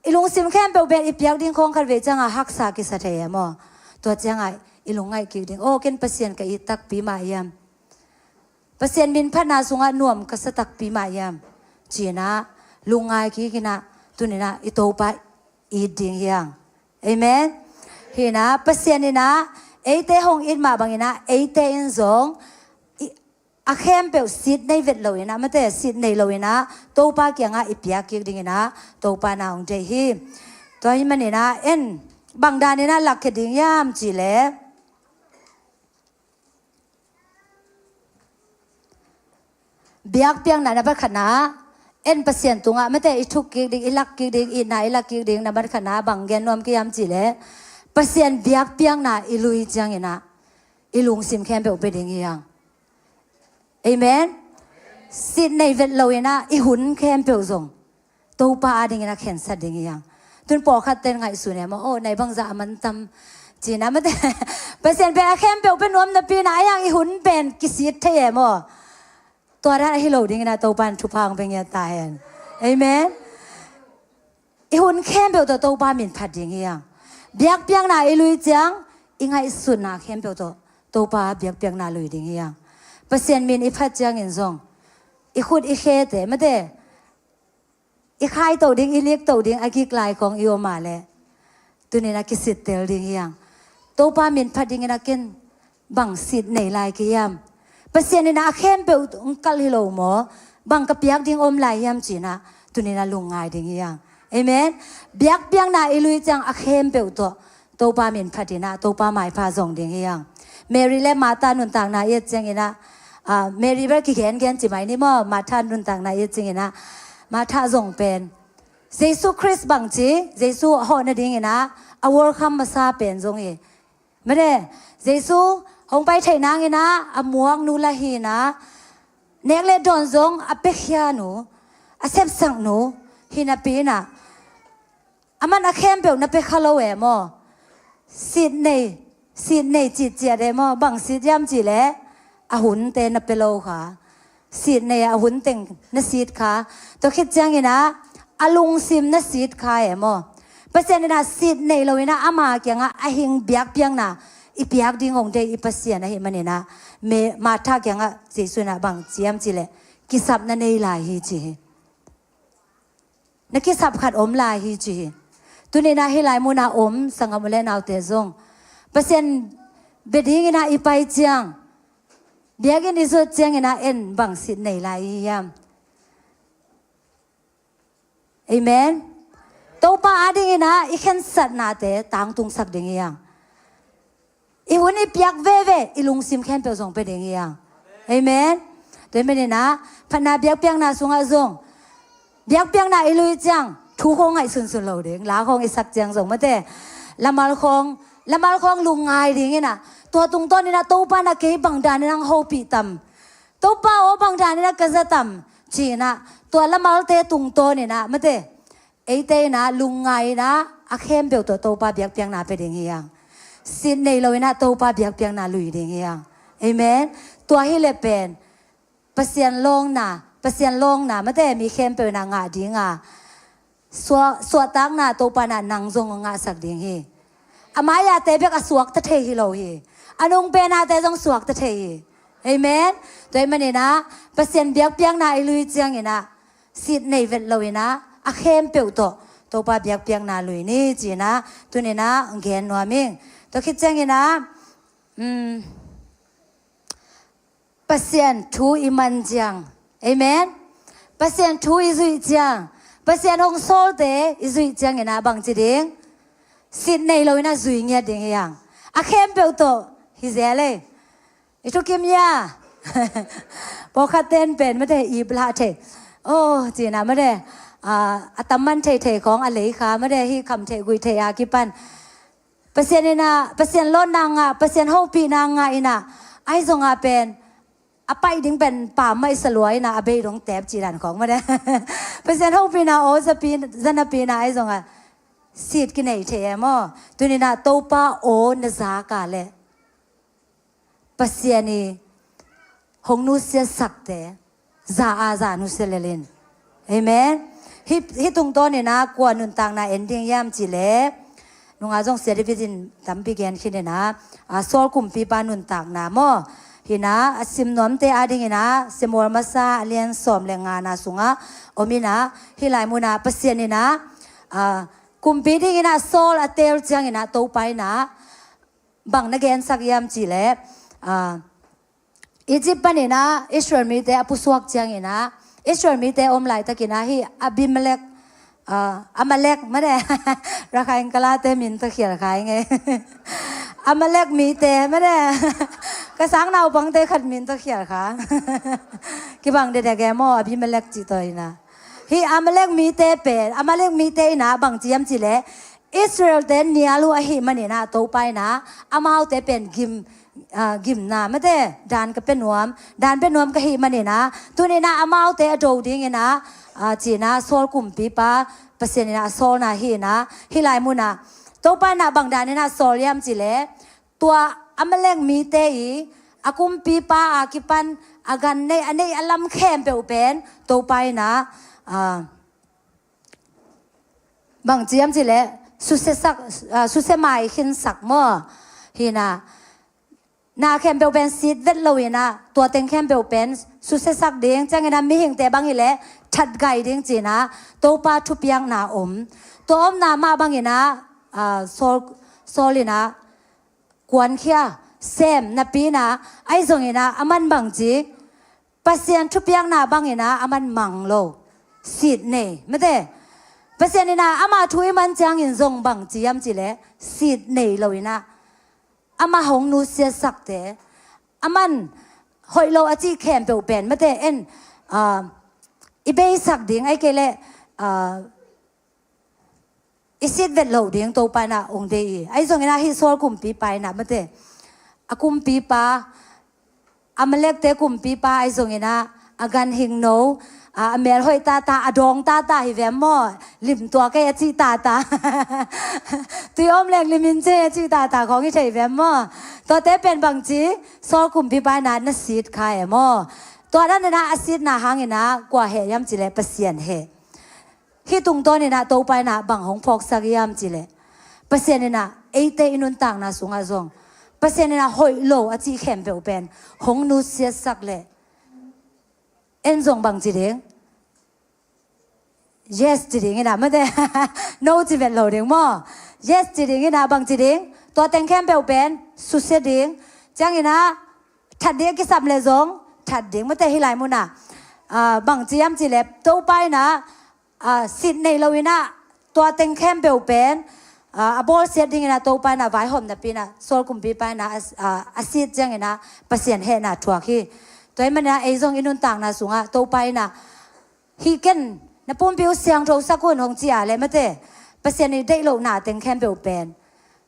i lungsim khempeuh pen i piak ding khawng khatvei ciangah haksa kisa thei e maw. Tua ciangah i lungngaih kik ding, aw, ken Pasian ka it takpi mah hiam? Pasian min phatna sungah nuam ka sa takpi mah hiam? Ci in ah lungngai kik in ah, tuni in ah i Topa it ding hi hang. Amen. Hi in ah Pasian in ah eite hong it mah bangin ah eite in zong i, a khempeuh sit nei vet lo in ah, mate, sit nei lo in ah Topa kiangah i piak kik ding in ah Topa in ah hong deih hi. Tua ahih manin ah en bang dan in ah lakkhia ding hiam cih leh, biakpiakna nambat khatna, en Pasian tungah, mate, i thuk kik ding, i lak kik ding, itna i lak kik ding, nambat khatna bang gen nuam ka hiam cih leh, Pasian biakpiakna i lui ciangin ah i lungsim khempeuh pia ding hi hang. Amen. Sit nei vet lo in ah i hun khempeuh zong Topa adingin a khensat ding hi hang. Tun pawlkhat ten ngaihsun e maw, aw, nai bangzah a man tam, ci in ah, mate, Pasian pen a khempeuh pia nuam napi in ah, ai hang i hun pen kisit thei e maw. Tua dan ahi lo ding in ah Topa in thupha hong pia ngiat ta hen. Amen. I hun khempeuh tawh Topa min phat ding hi hang. Biakpiakna i lui ciang, i ngaihsutna khempeuh tawh Topa biakpiakna lui ding hi hang. Pasian min i phat ciangin zong i khut i khete mate, i khaito ding, i likto ding a gik lai khawng i om a leh, tuni-in a kisittel ding hi hang. Topa min phat dingin a ken bang sit nei lai ka hiam? Pasian in a khempeuh hong kalh hi lo maw? Bang ka piak ding om lai hiam ci-in a tuni-in a lungngai ding hi hang. Amen. Biakpiakna i lui ciang a khempeuh tawh Topa min phat in a Topa maipha zong ding hi hang. Mary le Martha nuntakna i et ciangin a, ah, Mary bel kigengen ci mai ni maw, Martha nuntakna i et ciangin a, Martha zong pen Jesu Khrist bangci, Jesu hawh nadingin a, a welcome masa pen zong hi. Mate, Jesu hong pai theih nangin a, a muak nu lah hi in a, nek le dawn zong a piakhia nu, a sepsak nu hi napi in a, aman a khempeuh na pia kha lo e maw? Sit nei, sit nei citciat e maw? Bang sit hiam cih leh a hunte na pia lo kha. Sit nei a hun teng na sit kha. Tua khit ciangin a, a lungsim na sit kha e maw? Pasian in a sit nei lo in a ama kiangah a hing biakpiakna i piak ding hong deih i Pasian ahih manin a, me, Martha kiangah Jesu in a bang ci hiam cih leh kisap na nei lai hi ci hi. Na kisap khat om lai hi ci hi. Tuni-in a hih lai mun a om sanggam u le naute zong, Pasian bia dingin a i pai ciang, biakinn i zot ciangin a en bang sit nei lai hi hiam? Amen. Topa adingin a i khensatnate tangtungsak ding hi hang. I hun i piak veve, i lungsim khempeuh zong pia ding hi hang. Amen. Tua ahih manin a, phatna biakpiakna sungah zong, biakpiakna i lui ciang thu khawng ngaih sunsun lo ding, la khawng i sak ciang zong mate, lamal khawng, lamal khawng lungngai dingin a, tua tungtawnin a Topa in a kei bang danin hong hopih tam, Topa aw bang danin a ka za tam ci-in a, tua lamalte tungtawnin a mate, eite in a lungngai in a, a khempeuh tawh Topa biakpiakna pia ding hi hang. Sit nei lo in a Topa biakpiakna lui ding hi hang. Amen. Tua hi leh pen Pasian lawngna, Pasian lawngna mate, mi khempeuh in a ngah ding a, sua-, suahtakna Topa in a nang zong hong ngahsak ding hi. A mai-ate bek a suakta thei hi lo hi. A nung penate zong suakta thei hi. Amen. Tua ahih manin a, Pasian biakpiakna i lui ciangin a, sit nei vet lo in a, a khempeuh tawh Topa biakpiakna lui ni ci-in a, tuni-in a gen nuam ing. Tua khit ciangin a, um, Pasian thu i man ciang. Amen. Pasian thu i zuih ciang, Pasian hong sawlte i zuih ciangin a bang ci ding? Sit nei lo in a zui ngiat ding hi hang. A khempeuh tawh hi zel e. I thukim hia? Pawlkhat ten pen mate, ip lah thei. Oh, ci-in a mate, ah, a tam man theithei khawng a lei kha mate, hih kham theih guih theih a kipan. Pasian in a, Pasian lawnna ngah, Pasian hopihna ngah in a, ahi zong a pen a paih ding pen pammaih sa lua in a, a bei dong tep cih dan khawng mate. Pasian hopihna aw zapi, za napi in a, ahi zong a sit kinei thei e maw? Tuni-in a Topa aw na zak a leh, Pasian i hong nusiatsakte za a za nusia lel in. Amen. Hih, hih tungtawnin a kua nuntakna en ding hiam cih leh, nunga zong sia David in tampi gen khin in a, a, Saul kumpipa nuntakna maw? Hi in a, a sim nuamte adingin a, Samuel masa a lian sawm le ngana sungah om in a, hih lai mun a Pasian in a, a, kumpi dingin a Saul a teel ciangin a Topa in a, bang na gensak hiam cih leh, ah, Egypt panin a Israel mite a pusuak ciangin a, Israel mite om laitakin a hih Abimelek, ah, Amalek mate, Rakhine kalate min tawh khial kha ing e. Amalek mite mate, ka sang naupangte khat min tawh khial kha. Kibang dekdek e maw, Abimelek cih tawh in a. Hih Amalek mite pen, Amalek mite in a bang ci hiam cih leh, Israel-te nial uh ahih manin a Topa in a, amaute pen gim, ah, gimna mate, dan ka pia nuam, dan pia nuam ka hih manin a, tuni-in a amaute a do dingin a, ah, ci-in a Saul kumpipa, Pasian in a a sawlna hi in a, hih lai mun a Topa in a bang danin a sawl hiam cih leh, tua Amalek mite i a kumpipa a kipan a gan neih, a neih a lam khempeuh pen Topa in a, ah, bang ci hiam cih leh, susiasak, ah, susia mai khinsak maw? Hi in a, Na khempeuh pen sit vet lo in ah, tua teng khempeuh pen susiasak ding, ciangin ah mihingte bang hileh thatgai ding ci-in ah Topa thupiakna om. Tua omna mah bangin ah, ah, Saul, Saul in ah kuankhia sem napi in ah, ahi zongin ah aman bangci, Pasian thupiakna bangin ah aman mang lo, sit nei, mate. Pasian in ah ama thu i man ciangin zong bangci hiam cih leh sit nei lo in ah, ama hong nusiatsakte, aman hoih lo a cih khempeuh pen, mate, en, ah, i beisak ding, ahih kei leh, ah, i sit vet loh ding Topa in ah hong deih hi. Ahi zongin ah hih Saul kumpipa in ah, mate, a kumpipa, Amalekte kumpipa ahi zongin ah, a ganhingno, a, a mel hoih tata, a dawng tata hi ve maw? Lim tuak ei a cih tata. Tui om leng lim in ci ei a cih tata khawng hi thei ve maw? Tuate pen bangci, Saul kumpipa in ah na sit kha e maw? Tua dan in ah a sitna hangin ah kua heh hiam cih leh Pasian heh. Hih tungtawn in ah Topa in ah bang hong phawksak hiam cih leh, Pasian in ah eite i nuntakna sungah zong, Pasian in ah hoih lo a cih khempeuh pen hong nusiatsak leh, en zong bangci ding? Yes ci ding in ah, mate. No ci vet lo ding maw? Yes ci ding in ah, bangci ding? Tua teng khempeuh pen susia ding. Ciangin ah that ding a kisam leh zong that ding, mate, hih lai mun ah. Ah, bangci hiam cih leh Topa in ah, ah, sit nei lo in ah, tua teng khempeuh pen, ah, a bawlsiat dingin ah Topa in ah vaihawm napi in ah, Saul kumpipa in ah, a, a, a sit ciangin ah Pasian hehna thuak hi. Tua ahih manin ah ei zong i nuntakna sungah Topa in ah, hih ken na pumpi uh siangthosak un hong ci a leh, mate, Pasian i deih lohna teng khempeuh pen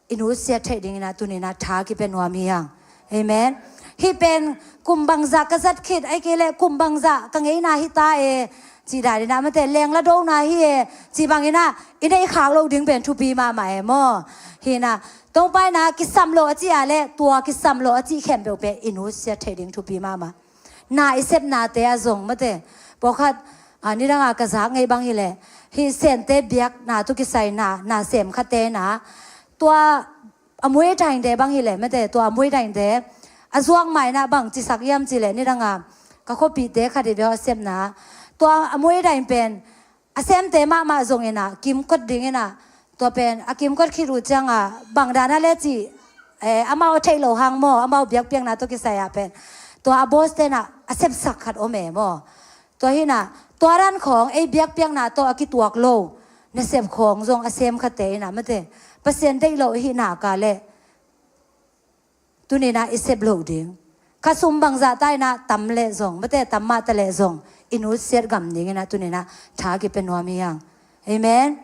i nusiat theih dingin ah tuni in ah tha kipia nuam hi hang. Amen. Hih pen kum bangzah ka zat khit, ahih kei leh kum bangzah ka ngeina hi ta e, cih dan in ah, mate, lengla dona hi e, cih bangin ah i neih khak loh ding pen thupi mahmah e maw? Hi in ah, Topa in ah kisam lo a cih a leh, tua kisam lo a cih khempeuh pen i nusiat theih ding thupi mahmah. Na i sepnate ah zong, mate, pawlkhat, ah, nidang a ka zak ngei bang hileh, hih Sente biakna tawh kisai na, na sem khate in ah, tua a Muay Thai-te bang hileh, mate, tua a Muay Thai-te a zuak ma in ah bang cisak hiam cih leh, nidang a ka khuapihte khat hi ve aw, a sepna, tua a Muay Thai pen a semte mahmah zongin ah kimkot dingin ah, tua pen a kimkot khit uh ciang ah bang dan a leh cih, eh, amau a theih loh hang maw, amau biakpiakna tawh kisai ah pen, tua a boss-te in ah a sepsak khat om e maw? Tua hi in ah, tua dan khawng ei biakpiakna tawh a kituak lo nasep khawng zong a sem khate in ah, mate, Pasian deih lo ahih nak leh tuni in ah i sep loh ding. Kha sum bangzah ta in ah tam leh zong, mate, tam mah ta leh zong, i nusiat gam dingin ah tuni in ah tha kipia nuam hi hang. Amen.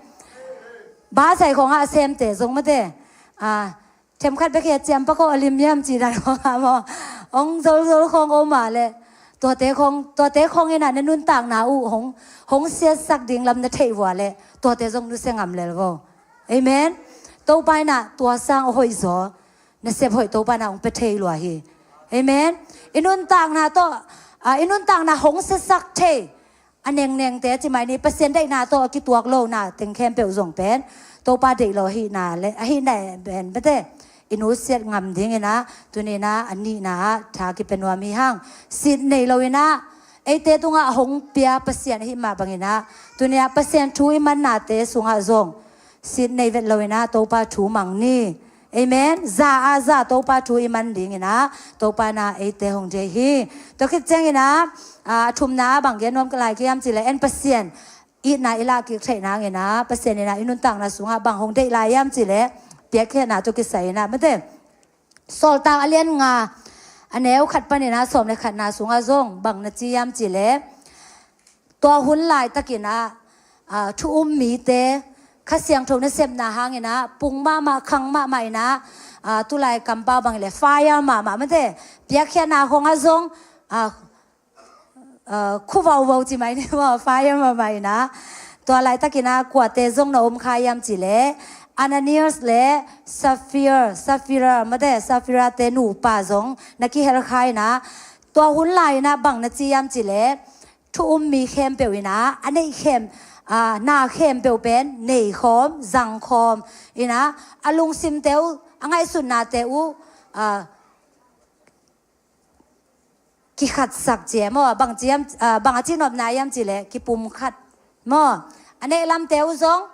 Bar sai khawng ah a semte zong, mate, ah, themkhat bek hi a, ciampak aw, a lim hiam cih dan khawng ah maw, hong zolzol khawng om a leh, tuate khawng, tuate khawng in ah na nuntakna uh hong, hong siatsak ding lam na theih uh a leh, tuate zong nusia ngam lel vo. Amen. Topa in ah tua sang a hoihzaw nasep hoih Topa in ah hong pia thei lua hi. Amen. I nuntakna tawh, ah, i nuntakna hong siatsak thei, a nengnengte ci mai ni, Pasian deihna tawh a kituak lo na teng khempeuh zong pen Topa deih lo ahih nak leh, ahih nak pen, mate, i nusiat ngam dingin ah tuni in ah a nihna ah tha kipia nuam hi hang. Sit nei lo in ah, eite tungah hong pia Pasian ahih mah bangin ah, tuni ah Pasian thu i mannate sungah zong sit nei vet lo in ah Topa thu mang ni. Amen. Za a za Topa thu i man dingin ah Topa in ah eite hong deih hi. Tua khit ciangin ah, ah, a thumna ah bang gen nuam ka lai hiam cih leh, en, Pasian itna i lah kik theih nangin ah, Pasian in ah i nuntakna sungah bang hong deih lai hiam cih leh, piakkhiatna tawh kisai in ah, mate, Sawltak a lian nga, a neu khat panin ah sawm leh khatna sungah zong bang na ci hiam cih leh, tua hun laitakin ah, ah, thu um mite, Kha Siangtho nasepna hangin ah pung mahmah, khang mahmah in ah, ah, tulai kampau bang hileh fire mahmah, mate, piakkhiatna khawng ah zong, ah, ah, khu vauvau ci mai ni maw, fire mahmah in ah. Tua laitakin ah kuate zong na om kha hiam cih leh, Ananias leh Sapphira, Sapphira, mate, Sapphira-te nupa zong na kihel kha in ah, tua hun lai in ah bang na ci hiam cih leh, thu um mi khempeuh in ah, a neih khem, ah, na khempeuh pen nei khawm, zang khawm in ah, a lungsimte uh, a ngaihsutnate uh, ah, kikhatsak ci e maw, bang ci hiam, ah, bang a cihnopna hiam cih leh kipumkhat maw. A neih lamte uh zong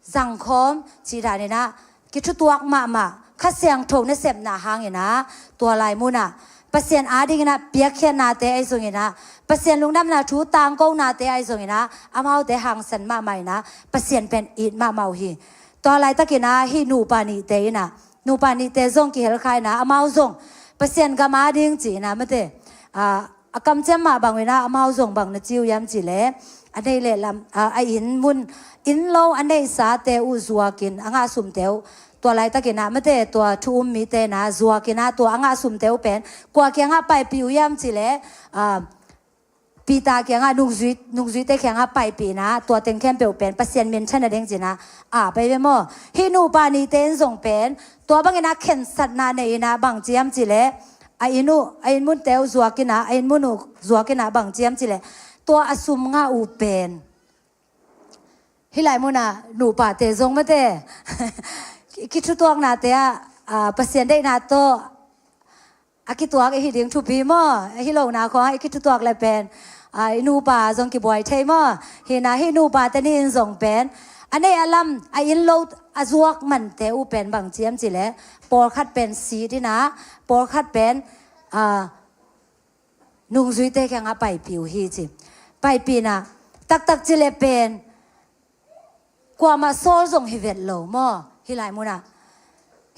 zangkhawm cih danin ah kithutuak mahmah, Kha Siangtho nasepna hangin ah tua lai munah Pasian adingin ah piakkhiatnate ahi zongin ah, Pasian lungdamna thu tangkonate ahi zongin ah, amaute hangsan mahmah in ah Pasian pen it mahmah uh hi. Tua laitakin ah hih nupa nihte in ah, nupa nihte zong kihelkha in ah, amau zong Pasian gam ading ci in ah mate, ah, a kamciam mah bang uh in ah amau zong bang na ci uh hiam cih leh, a neih le lam, ah, a inn mun, inn lo a neihsate uh zuakin, a ngah sumte uh, tua laitakin ah mate, tua thu um mite in ah zuakin ah tua a ngah sumte uh pen kua kiangah paipih uh hiam cih leh, ah, Peter kiangah, nungzui, nungzuite kiangah paipih in ah tua teng khempeuh pen Pasian minthan a ding ci in ah, ah, pai ve maw. Hih nupa nihte in zong pen tua bangin ah khensatna nei in ah bang ci hiam cih leh, a inn uh, a inn munte uh zuakin ah, a inn mun uh zuakin ah bang ci hiam cih leh, tua a sum ngah uh pen, hih lai munah nupate zong mate, kithutuaknate ah, ah, Pasian deihna tawh a kituak i hih ding thupi maw. A hi lohna khawng ah i kithutuak le pen, ah, i nupa zong kibuai thei maw. Hi in ah hih nupate nih in zong pen a neih a lam, a inn lo a zuak mante uh pen bang ci hiam cih leh, pawlkhat pen sit in ah, pawlkhat pen, ah, nungzuite kiangah paipih uh hi ci. Paipih in ah, taktak ci leh pen kuamah sawl zong hi vet lo maw. Hih lai munah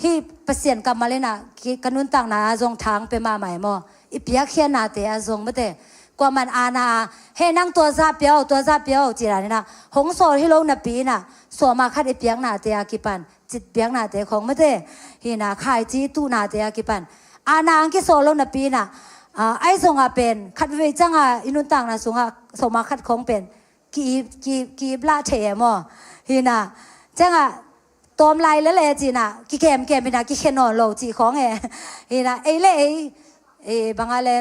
hih Pasian kammal in ah ki, ka nuntakna ah zong thang pia mahmah e maw. I piakkhiatnate ah zong mate, kuamah in aana ah, he nang tua zah pia o, tua zah pia o ci danin ah hong sawl hi lo napi in ah, sawma khat i piaknate a kipan, cit piaknate khawng mate, hi in ah khaici tuhnate a kipan aana ang kisawl lo napi in ah, ah, ahi zongah pen khat vei ciangah i nuntakna sungah sawma khat khawng pen ki, ki, ki blah thei e maw. Hi in ah, ciangah tawm lai lele ci in ah kikemkem in ah kikhia nawn lo cih khawng e. Hi in ah ei le ei, ei bang a le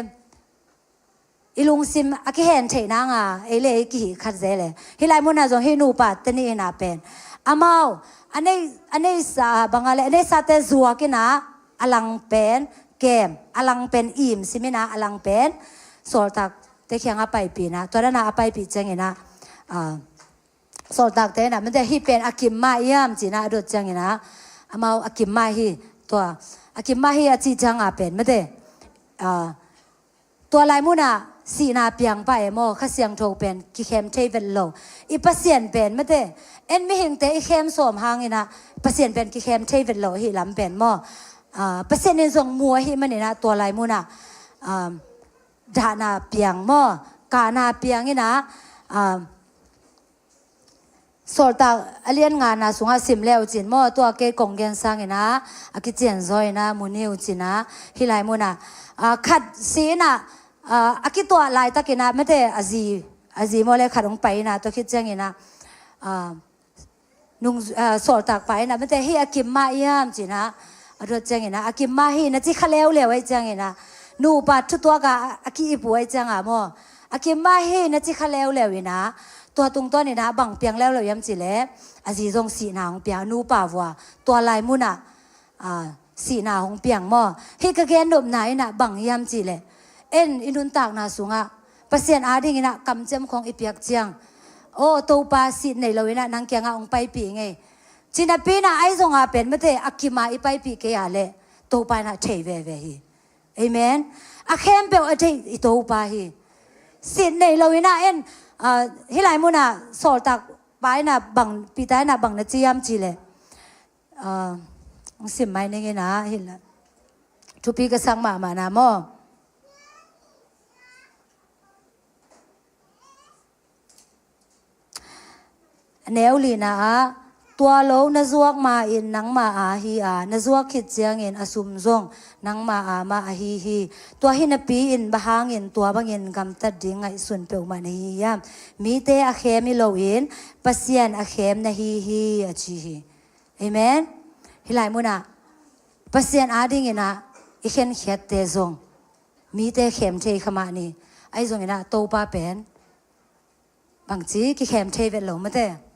i lungsim a kihen theih nang a, ei le ei kihih khat zel e. Hih lai munah zong hih nupate nih in ah pen amau a nei, a neisa, bang a le a neisate zuak in ah, a lang pen kem, a lang pen im sim in ah, a lang pen sawltakte kiangah paipih in ah, tua dan a a paipih ciangin ah, ah, sawltakte in ah mate, hih pen a kim mah hiam ci in ah a dot ciangin ah, amau a kim mah hi, tua a kim mah hi a cih ciang a pen mate, ah, tua lai munah sihna piang pah e maw. Kha Siangtho pen kikhem thei vet lo. I Pasian pen mate, en mihingte i khem sawm hangin ah Pasian pen kikhem thei vet lo, hih lam pen maw. Ah, Pasian in zong mu ahih manin ah tua lai munah, ah, dahna piang maw, kahna piang in ah, ah, Sawltak a lian ngana sungah sim le uh cin maw, tua kei kong gen sangin ah, a kician zaw in ah mu ni uh cin ah, hih lai munah, ah, khat si in ah, ah, a kituah laitakin ah mate, a zi, a zi maw le khat hong pai in ah, tua khit ciangin ah, ah, nung, ah, sawltak pa in ah mate, hih a kim mah hiam cin ah, a dot ciangin ah, a kim mah hi na ci kha leuleu ahih ciangin ah, nupa thutuak ah a ki-ip uh ahih ciang ah maw, a kim mah hi na ci kha leuleu in ah, tua tungtawn in ah bang piang leuleu hiam cih leh, a zi zong sihna hong piang, a nupa vua tua lai munah, ah, sihna hong piang maw. Hih ka gen nopna in ah bang hiam cih leh, en i nuntakna sungah Pasian adingin ah kamciam khawng i piak ciang, aw Topa, sit nei lo in ah nang kiangah hong paipih ing ei, ci napi in ah, ahi zongah pen mate, a kim a i paipih kei a leh Topa in ah thei veve hi. Amen. A khempeuh a thei i Topa hi. Sit nei lo in ah en, ah, hih lai munah sawltak pa in ah bang, Peter in ah bang na ci hiam cih leh, ah, hong sim mai ning in ah, hih lai thupi ka sak mahmah na maw. A neu lina ah, tua lo na zuak ma-in nangma a hi a, na zuak khit ciangin a sum zong nangma a mah ahi hi. Tua hi napi-in bang hangin tua bangin gamtat ding ngaihsun peuhmah na hi hiam? Mite a khem hi loin Pasian a khem na hi hi, a ci hi. Amen. Hih lai munah Pasian adingin ah i khenkhiatte zong mite khem thei kha mah ni. Ahi zongin ah Topa pen bangci kikhem thei vet lo mate.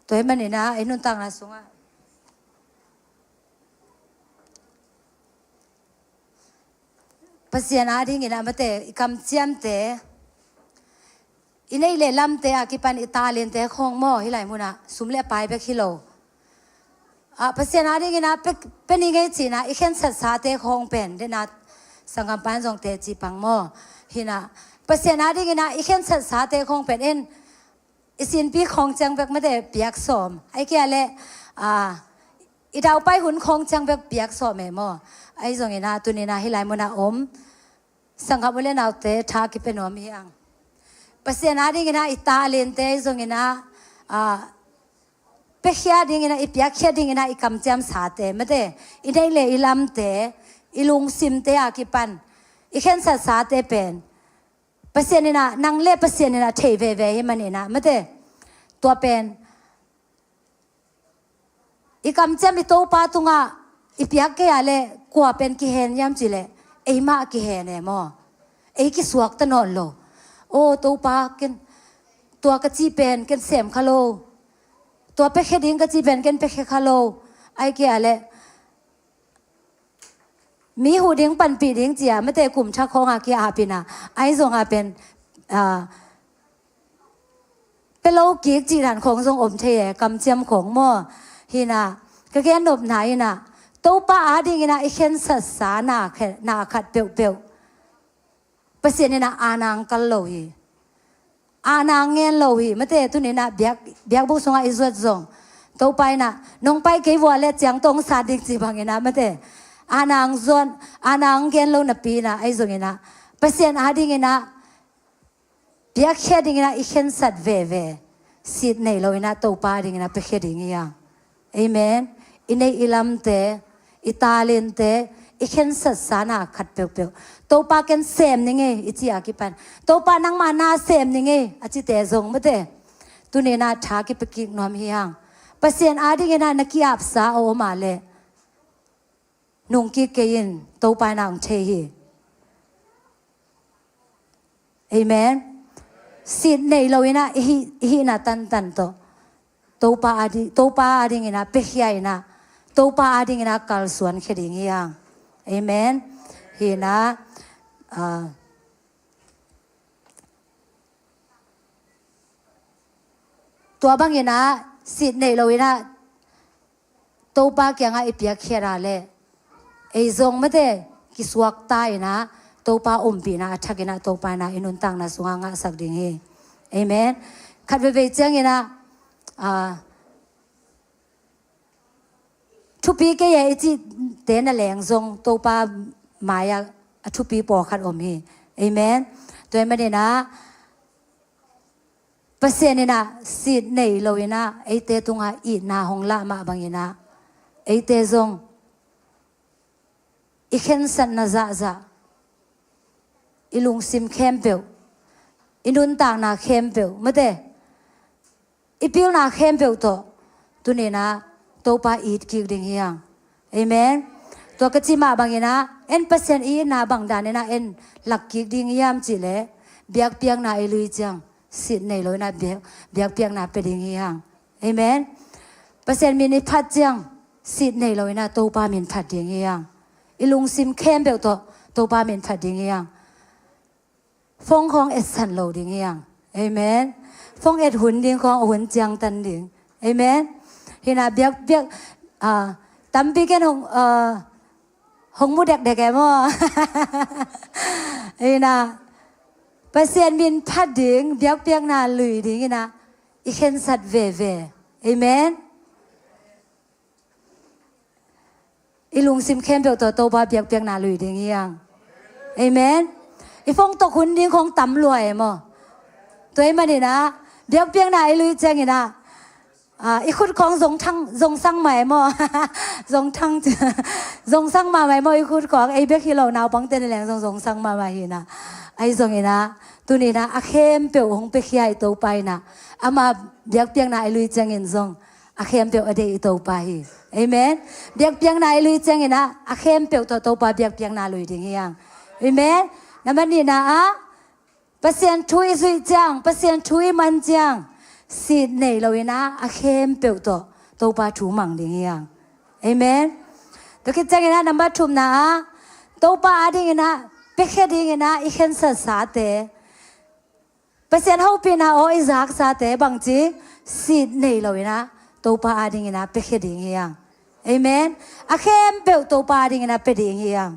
Tua hi maninah i nuntakna sungah Pasian adingin ah mate i kamciamte, i neih le lamte a kipan i talente khawng maw, hih lai munah sum le pai bek hi lo. Ah, Pasian adingin ah pe, pe ni ngei cinah i khensat sate khawng pen dena sanggam pan zong teci pang maw. Hinah Pasian adingin ah i khensat sate khawng pen en i sinpi khawng ciang bek mate piak sawm. Ai kia le, ah, i daupai hun khawng ciang bek piak sawm e maw. Ai zongin ah tuninah hih lai munah om sanggam u le naute tha kipe nuam hi ang. Pasian adingin ah i talente zongin ah, ah, pekhia dingin ah, i piakkhia dingin ah i kamciam sate mate, i neih le i lamte, i lungsimte a kipan i khensat sate pen Pasian inah, nang le Pasian inah thei veve hi maninah mate, tua pen i kamciam i Topa tungah i piak kei a le kua pen kihen hiam cileh, eimah kihen e maw. Ei kisuakta nawn lo. O Topa, ken tua ka cih pen ken sem kha lo. Tua pekhia ding ka cih pen ken pekhia kha lo. Ai kia le mi huh ding panpih ding cia mate kum thak khawng a kia apina, ai zong a pen, ah, pe lo kik cih dan khawng zong om thei e, kamciam khawng maw. Hinah ka gen nopna inah Topa adingin ah i khensat sa na khe, na khat peuhpeuh Pasian inah anang kal lo hi. Anang ngen lo hi mate, tuninah biak, biakbuk sungah i zuat zong Topa inah nong pai kei vua le ciang tong sa ding ci banginah mate, anang zuan, anang gen lo napi inah ai zonginah Pasian adinginah piakkhia dinginah i khensat veve, sit nei loinah Topa dinginah piakhia ding hi hang. Amen. I neih i lamte, i talente, i khensat sa na khat peuhpeuh, Topa ken sem ning ei i ci a kipan, Topa nangma na sem ning ei a cite zong mate, tuninah tha kipia kik nuam hi hang. Pasian adinginah na ki-apsa a om a leh nungkik kei in, Topa inah hong thei hi. Amen. Sit nei loinah i hih, i hihna tantan tawh Topa adi, Topa adinginah piakhia inah, Topa adinginah kalsuan khia ding hi hang. Amen. Hinah, ah, tua banginah sit nei loinah Topa kiangah i piakkhiat a leh ei zong mate kisuakta inah Topa ompihna a thakinah Topa inah i nuntakna sungah ngahsak ding hi. Amen. Khat veivei cianginah, ah, thupi kei e i cihte na leng zong Topa mai-ah a thupi pawlkhat om hi. Amen. Tua hi maninah Pasian inah sit nei loinah eite tungah itna hong lah mah banginah eite zong i khensatna zahzah, i lungsim khempeuh, i nuntakna khempeuh mate, i pilna khempeuh tawh tuninah Topa it kik ding hi hang. Amen. Tua ka cih mah banginah en Pasian i itna bang daninah en lak kik ding hiam cihleh, biakpiakna i lui ciang sit nei loinah biak, biakpiakna pia ding hi hang. Amen. Pasian min i phat ciang sit nei loinah Topa min phat ding hi hang. I lungsim khempeuh tawh Topa min phat ding hi hang. Phone khawng etsan lo ding hi hang. Amen. Phone et hun ding khawng a hun ciangtan ding. Amen. Hinah biakpiak, ah, tampi ken hong, ah, hong mu dekdek e maw. Hinah Pasian min phat ding, biakpiakna lui ding inah i khensat veve. Amen. I lungsim khempeuh tawh Topa biakpiakna lui ding hi hang. Amen. I phone tawk hun ding khawng tam lua e maw. Tua hi maninah biakpiakna i lui cianginah, ah, i khut khawng zong thang, zong sang mah e maw. Zong thang, zong sang mahmah e maw i khut khawng, ei bek hi lo naupangte na leng zong zong sang mahmah hinah. Ai zonginah tuninah a khempeuh hong piakhia i Topa inah ama biakpiakna i lui ciangin zong a khempeuh a deih i Topa hi. Amen. Biakpiakna i lui cianginah a khempeuh tawh Topa biakpiakna lui ding hi hang. Amen. Na maninah ah Pasian thu i zuih ciang, Pasian thu i man ciang, sit nei loin ah a khempeuh tawh Topa thu mang ding hi hang. Amen. Tua khit ciangin ah number thumna ah Topa adingin ah piakhia dingin ah i khensat sate, Pasian hopihna aw i zaksate bangci sit nei loin ah Topa adingin ah piakhia ding hi hang. Amen. A khempeuh Topa adingin ah pia ding hi hang.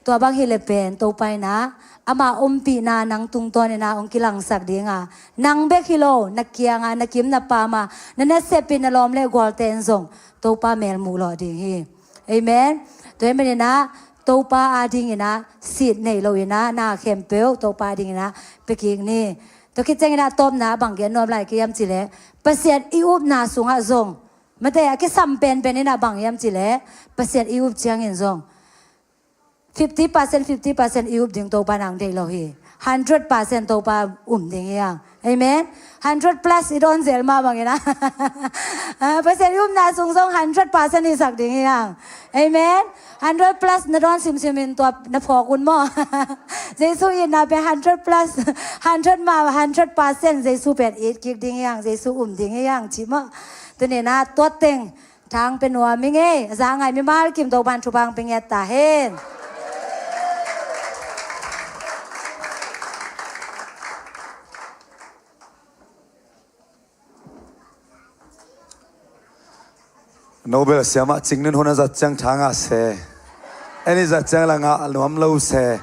Tua bang hileh pen Topa in ah ama ompihna nang tungtawnin ah hong kilangsak ding a, nang bek hi lo, na kiangah na kim na pam a, na nasepin na lawm le gualte in zong Topa mel muh lawh ding hi. Amen. Tua hi manin ah Topa adingin ah sit nei loin ah na khempeuh Topa adingin ah pia kik ni. Tua khit ciangin ah tawpna bang gen nuam lai ka hiam cih leh, Pasian i upna sungah zong mate a kisam penpen in ah bang hiam cih leh, Pasian i up ciangin zong fifty percent, fifty percent i up ding Topa in hong deih lo hi. Hundred percent Topa um ding hi hang. Amen. Hundred plus i dawn zel mah bangin ah, ah, Pasian i upna sung zong hundred percent i sak ding hi hang. Amen. Hundred plus na dawn simsim in tua na phawk un maw? Jesu itna pen hundred plus, hundred mah, hundred percent Jesu pen it kik ding hi hang, Jesu um ding hi hang cih maw? Tuni in ah tua teng thang pia nuam ing ei. A za ngai mimal kim Topa'n thupha hong pia ngiat ta hen. Nobel siamah Cing Nun hun a zat ciang thang a se, en i zat ciang la ngah nuam lo se.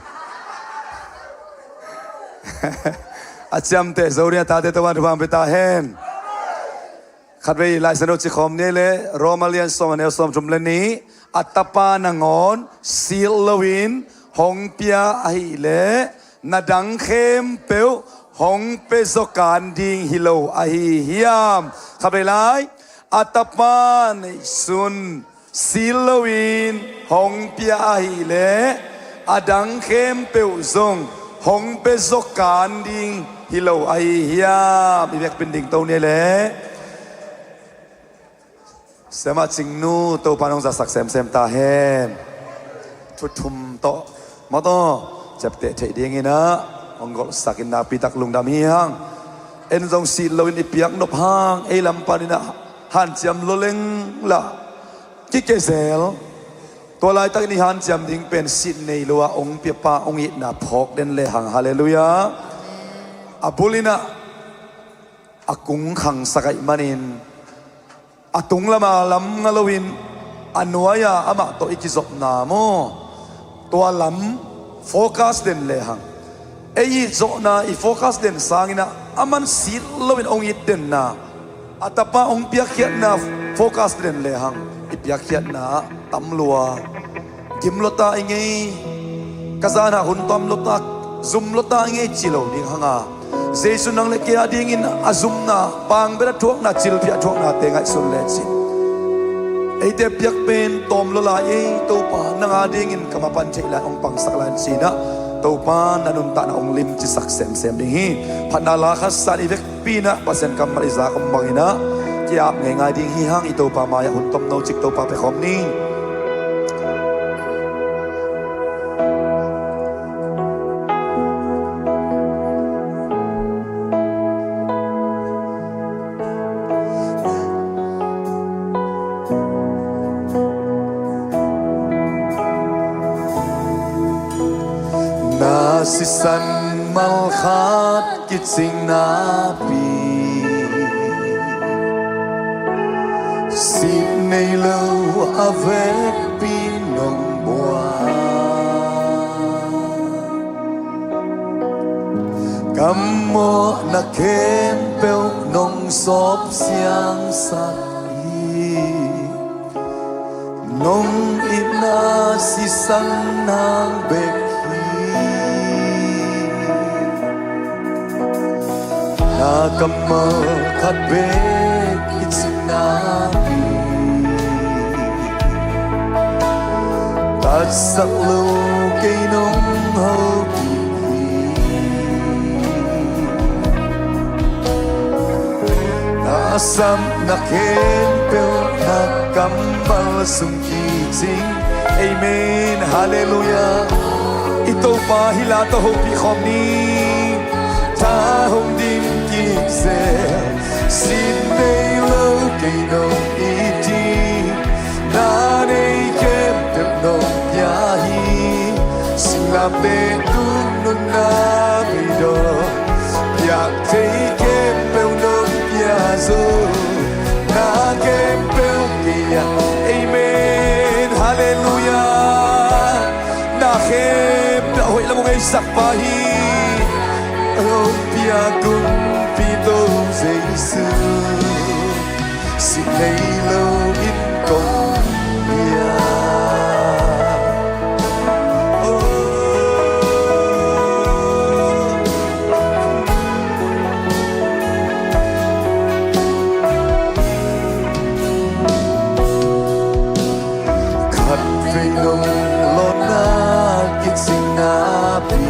A ciamteh zo ding a tate Topa'n thupha hong pia ta hen. Khatvei Lai Siangtho ci khawm ni le, Roma lian sawm a neu sawm thum le nih, a tapa nangawn silh loin hong pia ahih leh na dang khempeuh hong pia zaw kan ding hi lo ahi hiam? Khatvei lai, a tapa neihsun silh loin hong pia ahih leh a dang khempeuh zong hong pia zaw kan ding hi lo ahi hiam? I vekpi-in dingto ni le. Siamah Cingnu, Topa'n hong zatsak semsem ta hen. Thu thum tawh, maw taw, ciapteh theih dingin ah hong golhsak in nakpi tak lungdam hi hang. En zong silh loin i piak nop hang, ei lam panin ah hanciam lua leng lah kikei zel. Tua laitakin i hanciam ding pen sit nei lo a hong piapa hong itna phawk den lehang. Halleluiah. A bul in ah a kung khangsak ahih manin a tung lam a lam nga loin a nuai-a amah tawh i kizopna maw, tua lam focus den lehang. Ei i zawhna i focus den sangin ah aman silh loin hong it denna, a tapa hong piakkhiatna focus den lehang i piakkhiatna ah tam lua. Gim lua ta i ngei, ka zanah hun tawm lua ta, zum lua ta i ngei ci lo ding hang a, Jesu nang le kei adingin a zumna, pang bel a thuakna, cilphiah thuaknate ngaihsun lecin, eite piak pen tawm lua lai ei, Topa nang adingin ka mapan theih lai hong pangsak lai in ci-in ah Topa na nuntakna hong limcisak semsem ding hi. Phatna la khat san i vekpi-in ah Pasian kammal i zak om bangin ah ki-ap ngeingai ding hi hang. I Topa mai-ah hun tomno cik Topa pia khawm ni. Na sisan malkhat kicing napi, sit nei lo a vekpi nong buai. Ka mawhna khempeuh nong sawp siangsak hi. Nong itna sisan nang bek hi. Na kammal khat bek i cih napi, tatsak lo kei nong hopih hi. Na sapna khempeuh na kammal sung kicing. Amen. Halleluiah. I Topa hih la tawh hopih khawm ni. Tha hong dim kik zel, Sin nei lo kei nong it hi. Na nei khempeuh nong pia hi. Singlamteh tung nunna beidong, piak thei khempeuh nong pia zo. Na khempeuh kei a. Amen. Halleluiah. Na khempeuh a hoih lam hong heisak pa hi. Hong pia kumpi to Jesu. Sin nei lo in kong pia. Oh. Khatvei nong lawhna kicing napi,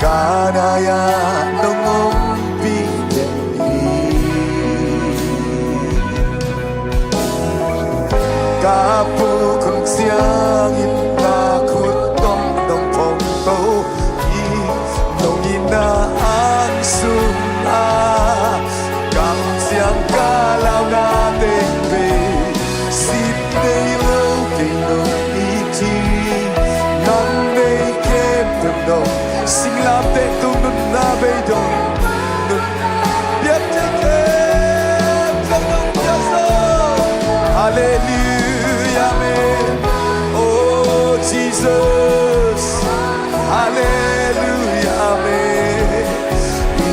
ka nai-ah nong ompih den hi. Ka puk hun ciangin na khut tawh nong phawk to hi. Nong itna ang sungah kamciam ka launa teng vei. Sin nei lo kei nong it hi. Nang nei khempeuh nong. Singlamteh tung nunna beidong, nun piak thei khempeuh nong pia zo. Halleluiah, amen. Oh Jesus. Halleluiah, amen.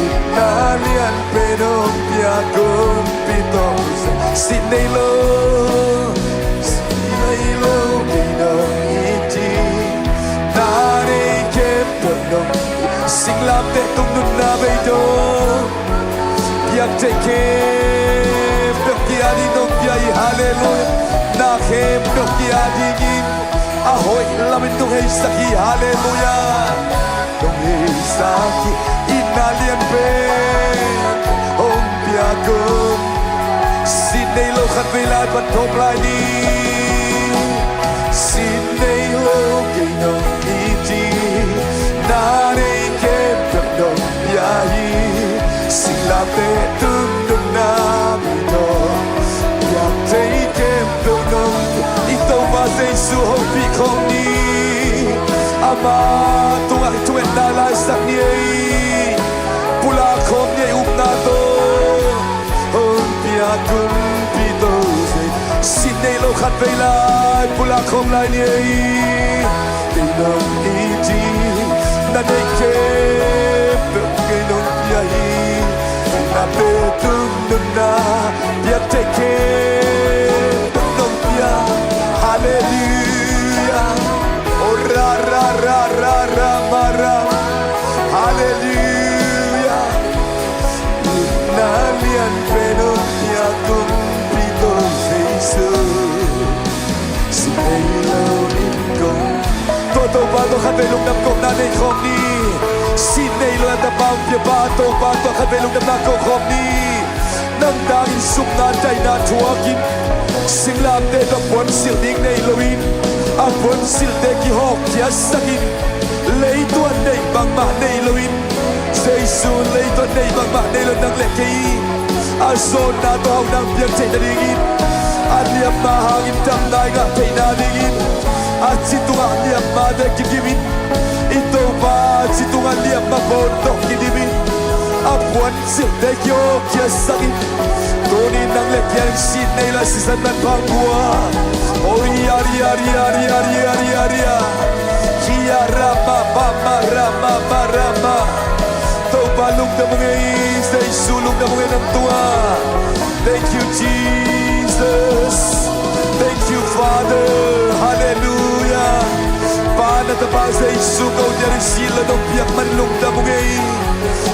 Itna lianpen hong pia kumpi tawh. Sin nei lo, sin nei lo kei nong it hi. Na nei khempeuh nong. Singlamteh tung nunna beidong, piak thei khempeuh kei a ding nong pia hi. Halleluiah. Na khempeuh kei a dingin a hoih lamin nong heisak hi. Halleluiah. Nong heisak hi. Itna lianpen hong pia kum. Sin nei lo khatvei lai pan thawm lai ni. Sin nei lo kei nong it hi. Na nei khempeuh nong pia hi. Singlamteh tung nunna beidong, piak thei khempeuh nong. I Topa Jesu hopih khawm ni. Ama tungah i thungetna laisak ni ei. Pulak khawm ni ei, upna tawh. Hong pia kumpi to Jesu. Sin nei lo khatvei lai pulak khawm lai ni ei. Kei nong it hi. Na nei khempeuh kei nong pia hi. Singlamteh tung nunna, piak thei khempeuh nong pia. Halleluiah. Oh, ra, ra, ra, ra, ra, ma, ra. Halleluiah. Itna lianpen hong pia kumpi to Jesu. Sin nei lo in kong. Tua Topa tawh khatvei lungdam kohna nei khawm ni. Sin nei lo a tapa hong piapa Topa tawh khatvei lungdamna ko khawm ni. Nang dangin sumna daihna thuakin, singlamteh tawh puansilh ding nei loin, a puansilhte kihawkkhiatsakin, leitungah neih bangmah nei loin, Jesu, leitungah neih bangmah nei lo nang le kei a zawnna tawh hauhna piak theih nadingin, a liamma hangin damna i ngah theih nadingin, a ci tungah liammate kidimin, i Topa ci tungah liamma pawn tawh kidimin, a puan silhte kihawkkhiatsakin, tuni nang le kei a ding sin nei lo a sisan manpha hong pia. Oh, ri, a, ri, a, ri, a, ri, a, ri, a, ri, a, ri, a. Ki, a, ra, ma, pa, ma, ra, ma, ma, ra, ma. Topa lungdam ung ei, Jesu lungdam ung ei nang tungah. Thank you, Jesus. Thank you, Father. Halleluiah. Pa, na tapa Jesu, kote a ding sin lo nong piak man lungdam ung ei.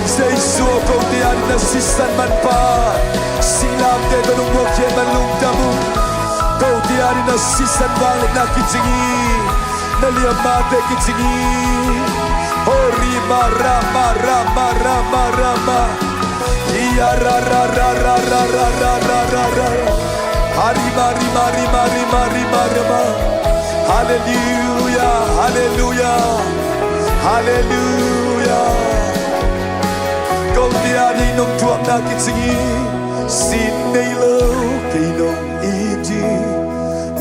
Jesu aw, kote a ding na sisan manpha, singlamteh tawh nong muakkhia man lungdam ung. Kote a ding na sisan vangliatna kicing hi. Na liammate kicing hi. Ho ri ma ra ma ra ma ra ma ra ma. Hi ya ra ra ra ra ra ra ra ra ra ra. Ha ri ma ri ma ri ma ri ma ri ma ri ma. Halleluiah, halleluiah, halleluiah. Pia ding nong thuakna kicing hi. Sin nei lo kei nong it hi.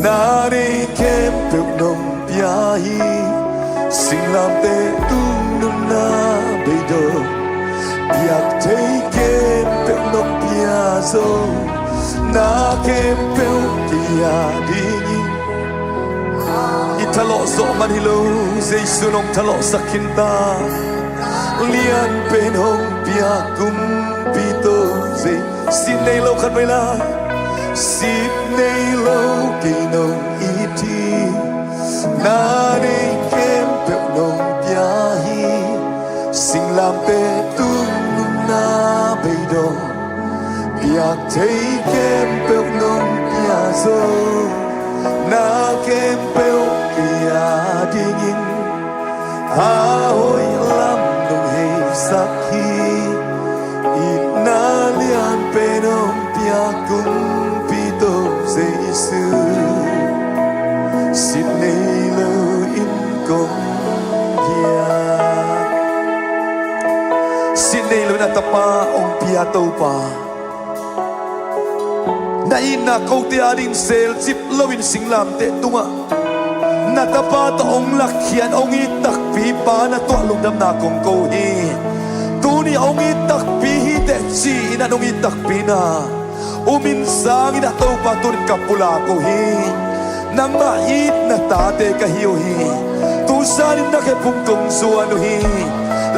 Na nei khempeuh nong pia hi. Singlamteh tung nunna beidong. Piak thei khempeuh nong pia zo. Na khempeuh kei a dingin. I thalawh zawh man hi lo, Jesu nong thalawhsak khin ta. Lian pen hong piak kumpi tawh Jesu. Sin nei lo khat vei la. Sin nei lo kei nong it hi. Na nei khempeuh nong pia hi. Singlamteh tung nunna beidong. Piak thei khempeuh nong pia zo. Na khempeuh kei a dingin a hoih lam nong heisak hi. Itna lian pen hong piak kumpi tawh Jesu. Sin nei lo in kong pia. Sin nei lo in a tapa hong pia Topa. Na itna kote ading selcip loin singlamteh tungah na tapa tawh hong lakkhiat hong it takpi pa na tuah lungdamna kong ko hi. Tuni hong it takpi hi teh ci-in a hong it takpi na um in sangin a Topa tunin ka pulak uh hi. Nangmah itna tate ka hi uh hi. Tuzanin na khephung kong zuan uh hi.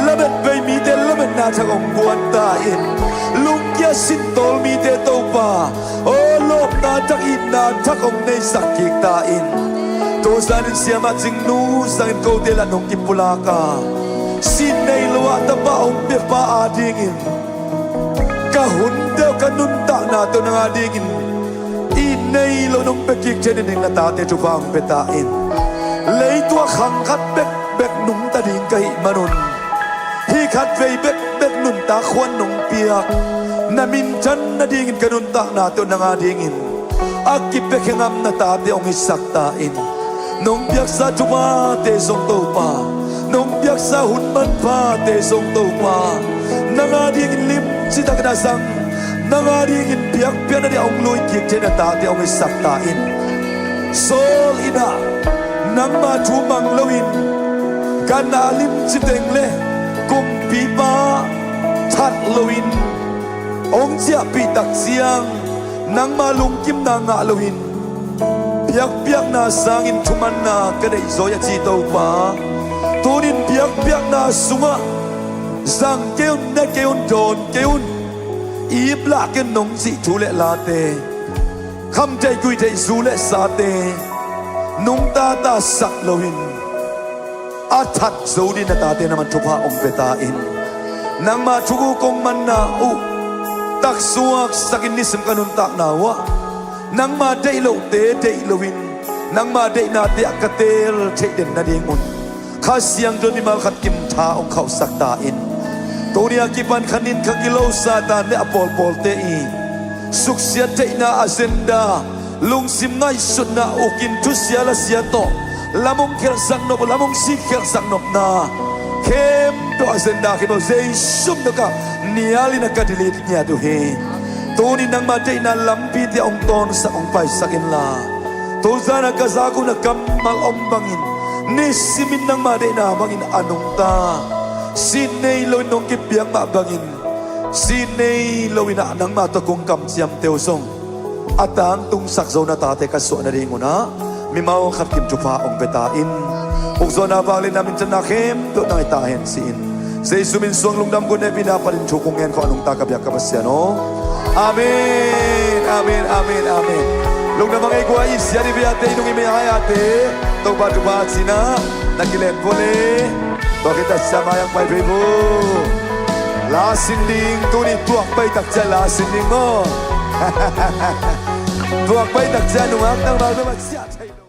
Lamet bei mite lametna thak hong guan ta in. Lungkia sintawl mite Topa aw lawpna thak itna thak hong neisak kik ta in. Tuzanin siamah Cingnu zangin kote lah nong kipulak a sin nei lo a tapa hong piapa adingin ka hun deuh ka nuntakna teuh nang adingin it nei lo nong pia kik theih nading na tate thupha hong pia ta in. Leitung ah khang khat bekbek nungta ding ka hih manun hih khat vei bekbek nuntak huan nong piak na minthan nadingin ka nuntakna teuh nang adingin a kipia khe ngam na tate hong itsak ta in. Nong piaksa thuphate zong Topa, nong piaksa hun manphate zong Topa, nang adingin limci takin a zang, nang adingin biakpiakna ding a hong lui kik theih na tate hong itsak ta in. Saul in ah nangma thu mang loin gan a limci teng le kumpipa that loin hong ciahpih tak ciang nangma lungkimna ngah loin biakpiakna sangin thumanna ka deih zaw hi a ci Topa. Tunin biakpiakna sungah zang kei un, ne kei un, dawn kei un, ip lah kei un nong cih thu le late, khamtheih guihtheih zu le sate nungta tasak loin a that zo ding na tate na man thupha hong pia ta in. Nangma thuguk hong manna uh taksuaksakin nisim ka nuntakna uh ah nangma deih lohte deih loin nangma deihnate ah ka teel theih den nadingun Kha Siangtho in mimal khat kim tha hong khauhsak ta in. Tuni a kipan khanin kha kilo Satan le a pawlpawlte i suksiat theihna agenda, lungsim ngaihsutna ukin thusia lasia tawh lam hong khelhsak nop uh, lam hong sik khelhsak nopna khempeuh agenda khempeuh Jesu min tawh ka nialin a ka delete ngiat uh hi. Tunin nangma deihna lampite hong tawnsak hong paisak inla, tuzan a ka zak un a kammal om bangin nisimin nangma deihna bangin a nungta, sin nei loin nong kipiak mah bangin sin nei loin ah nangma tawh kong kamciamte uh zong a tangtungsak zo na tate ka suah nadingun ah mimal khat kim thupha hong pia ta in. Ukzawhna, vangliatna, minthanna khempeuh nang hi ta hen ci-in Jesu min suang lungdam gun hehpihna panin thu kong ngen khawh a nungta ka biak ka Pasian aw. Amen, amen, amen, amen. Lungdam a ngei kua i sia di viate i nung i mei ai ate Topa thupha cina na kilen vole. Tua khita sia mai ang pai vei vo. La sin ding, tuni tuak pai tak cia la sin ding maw? Tuak pai tak cia nungak nang mal bema cia thei lo.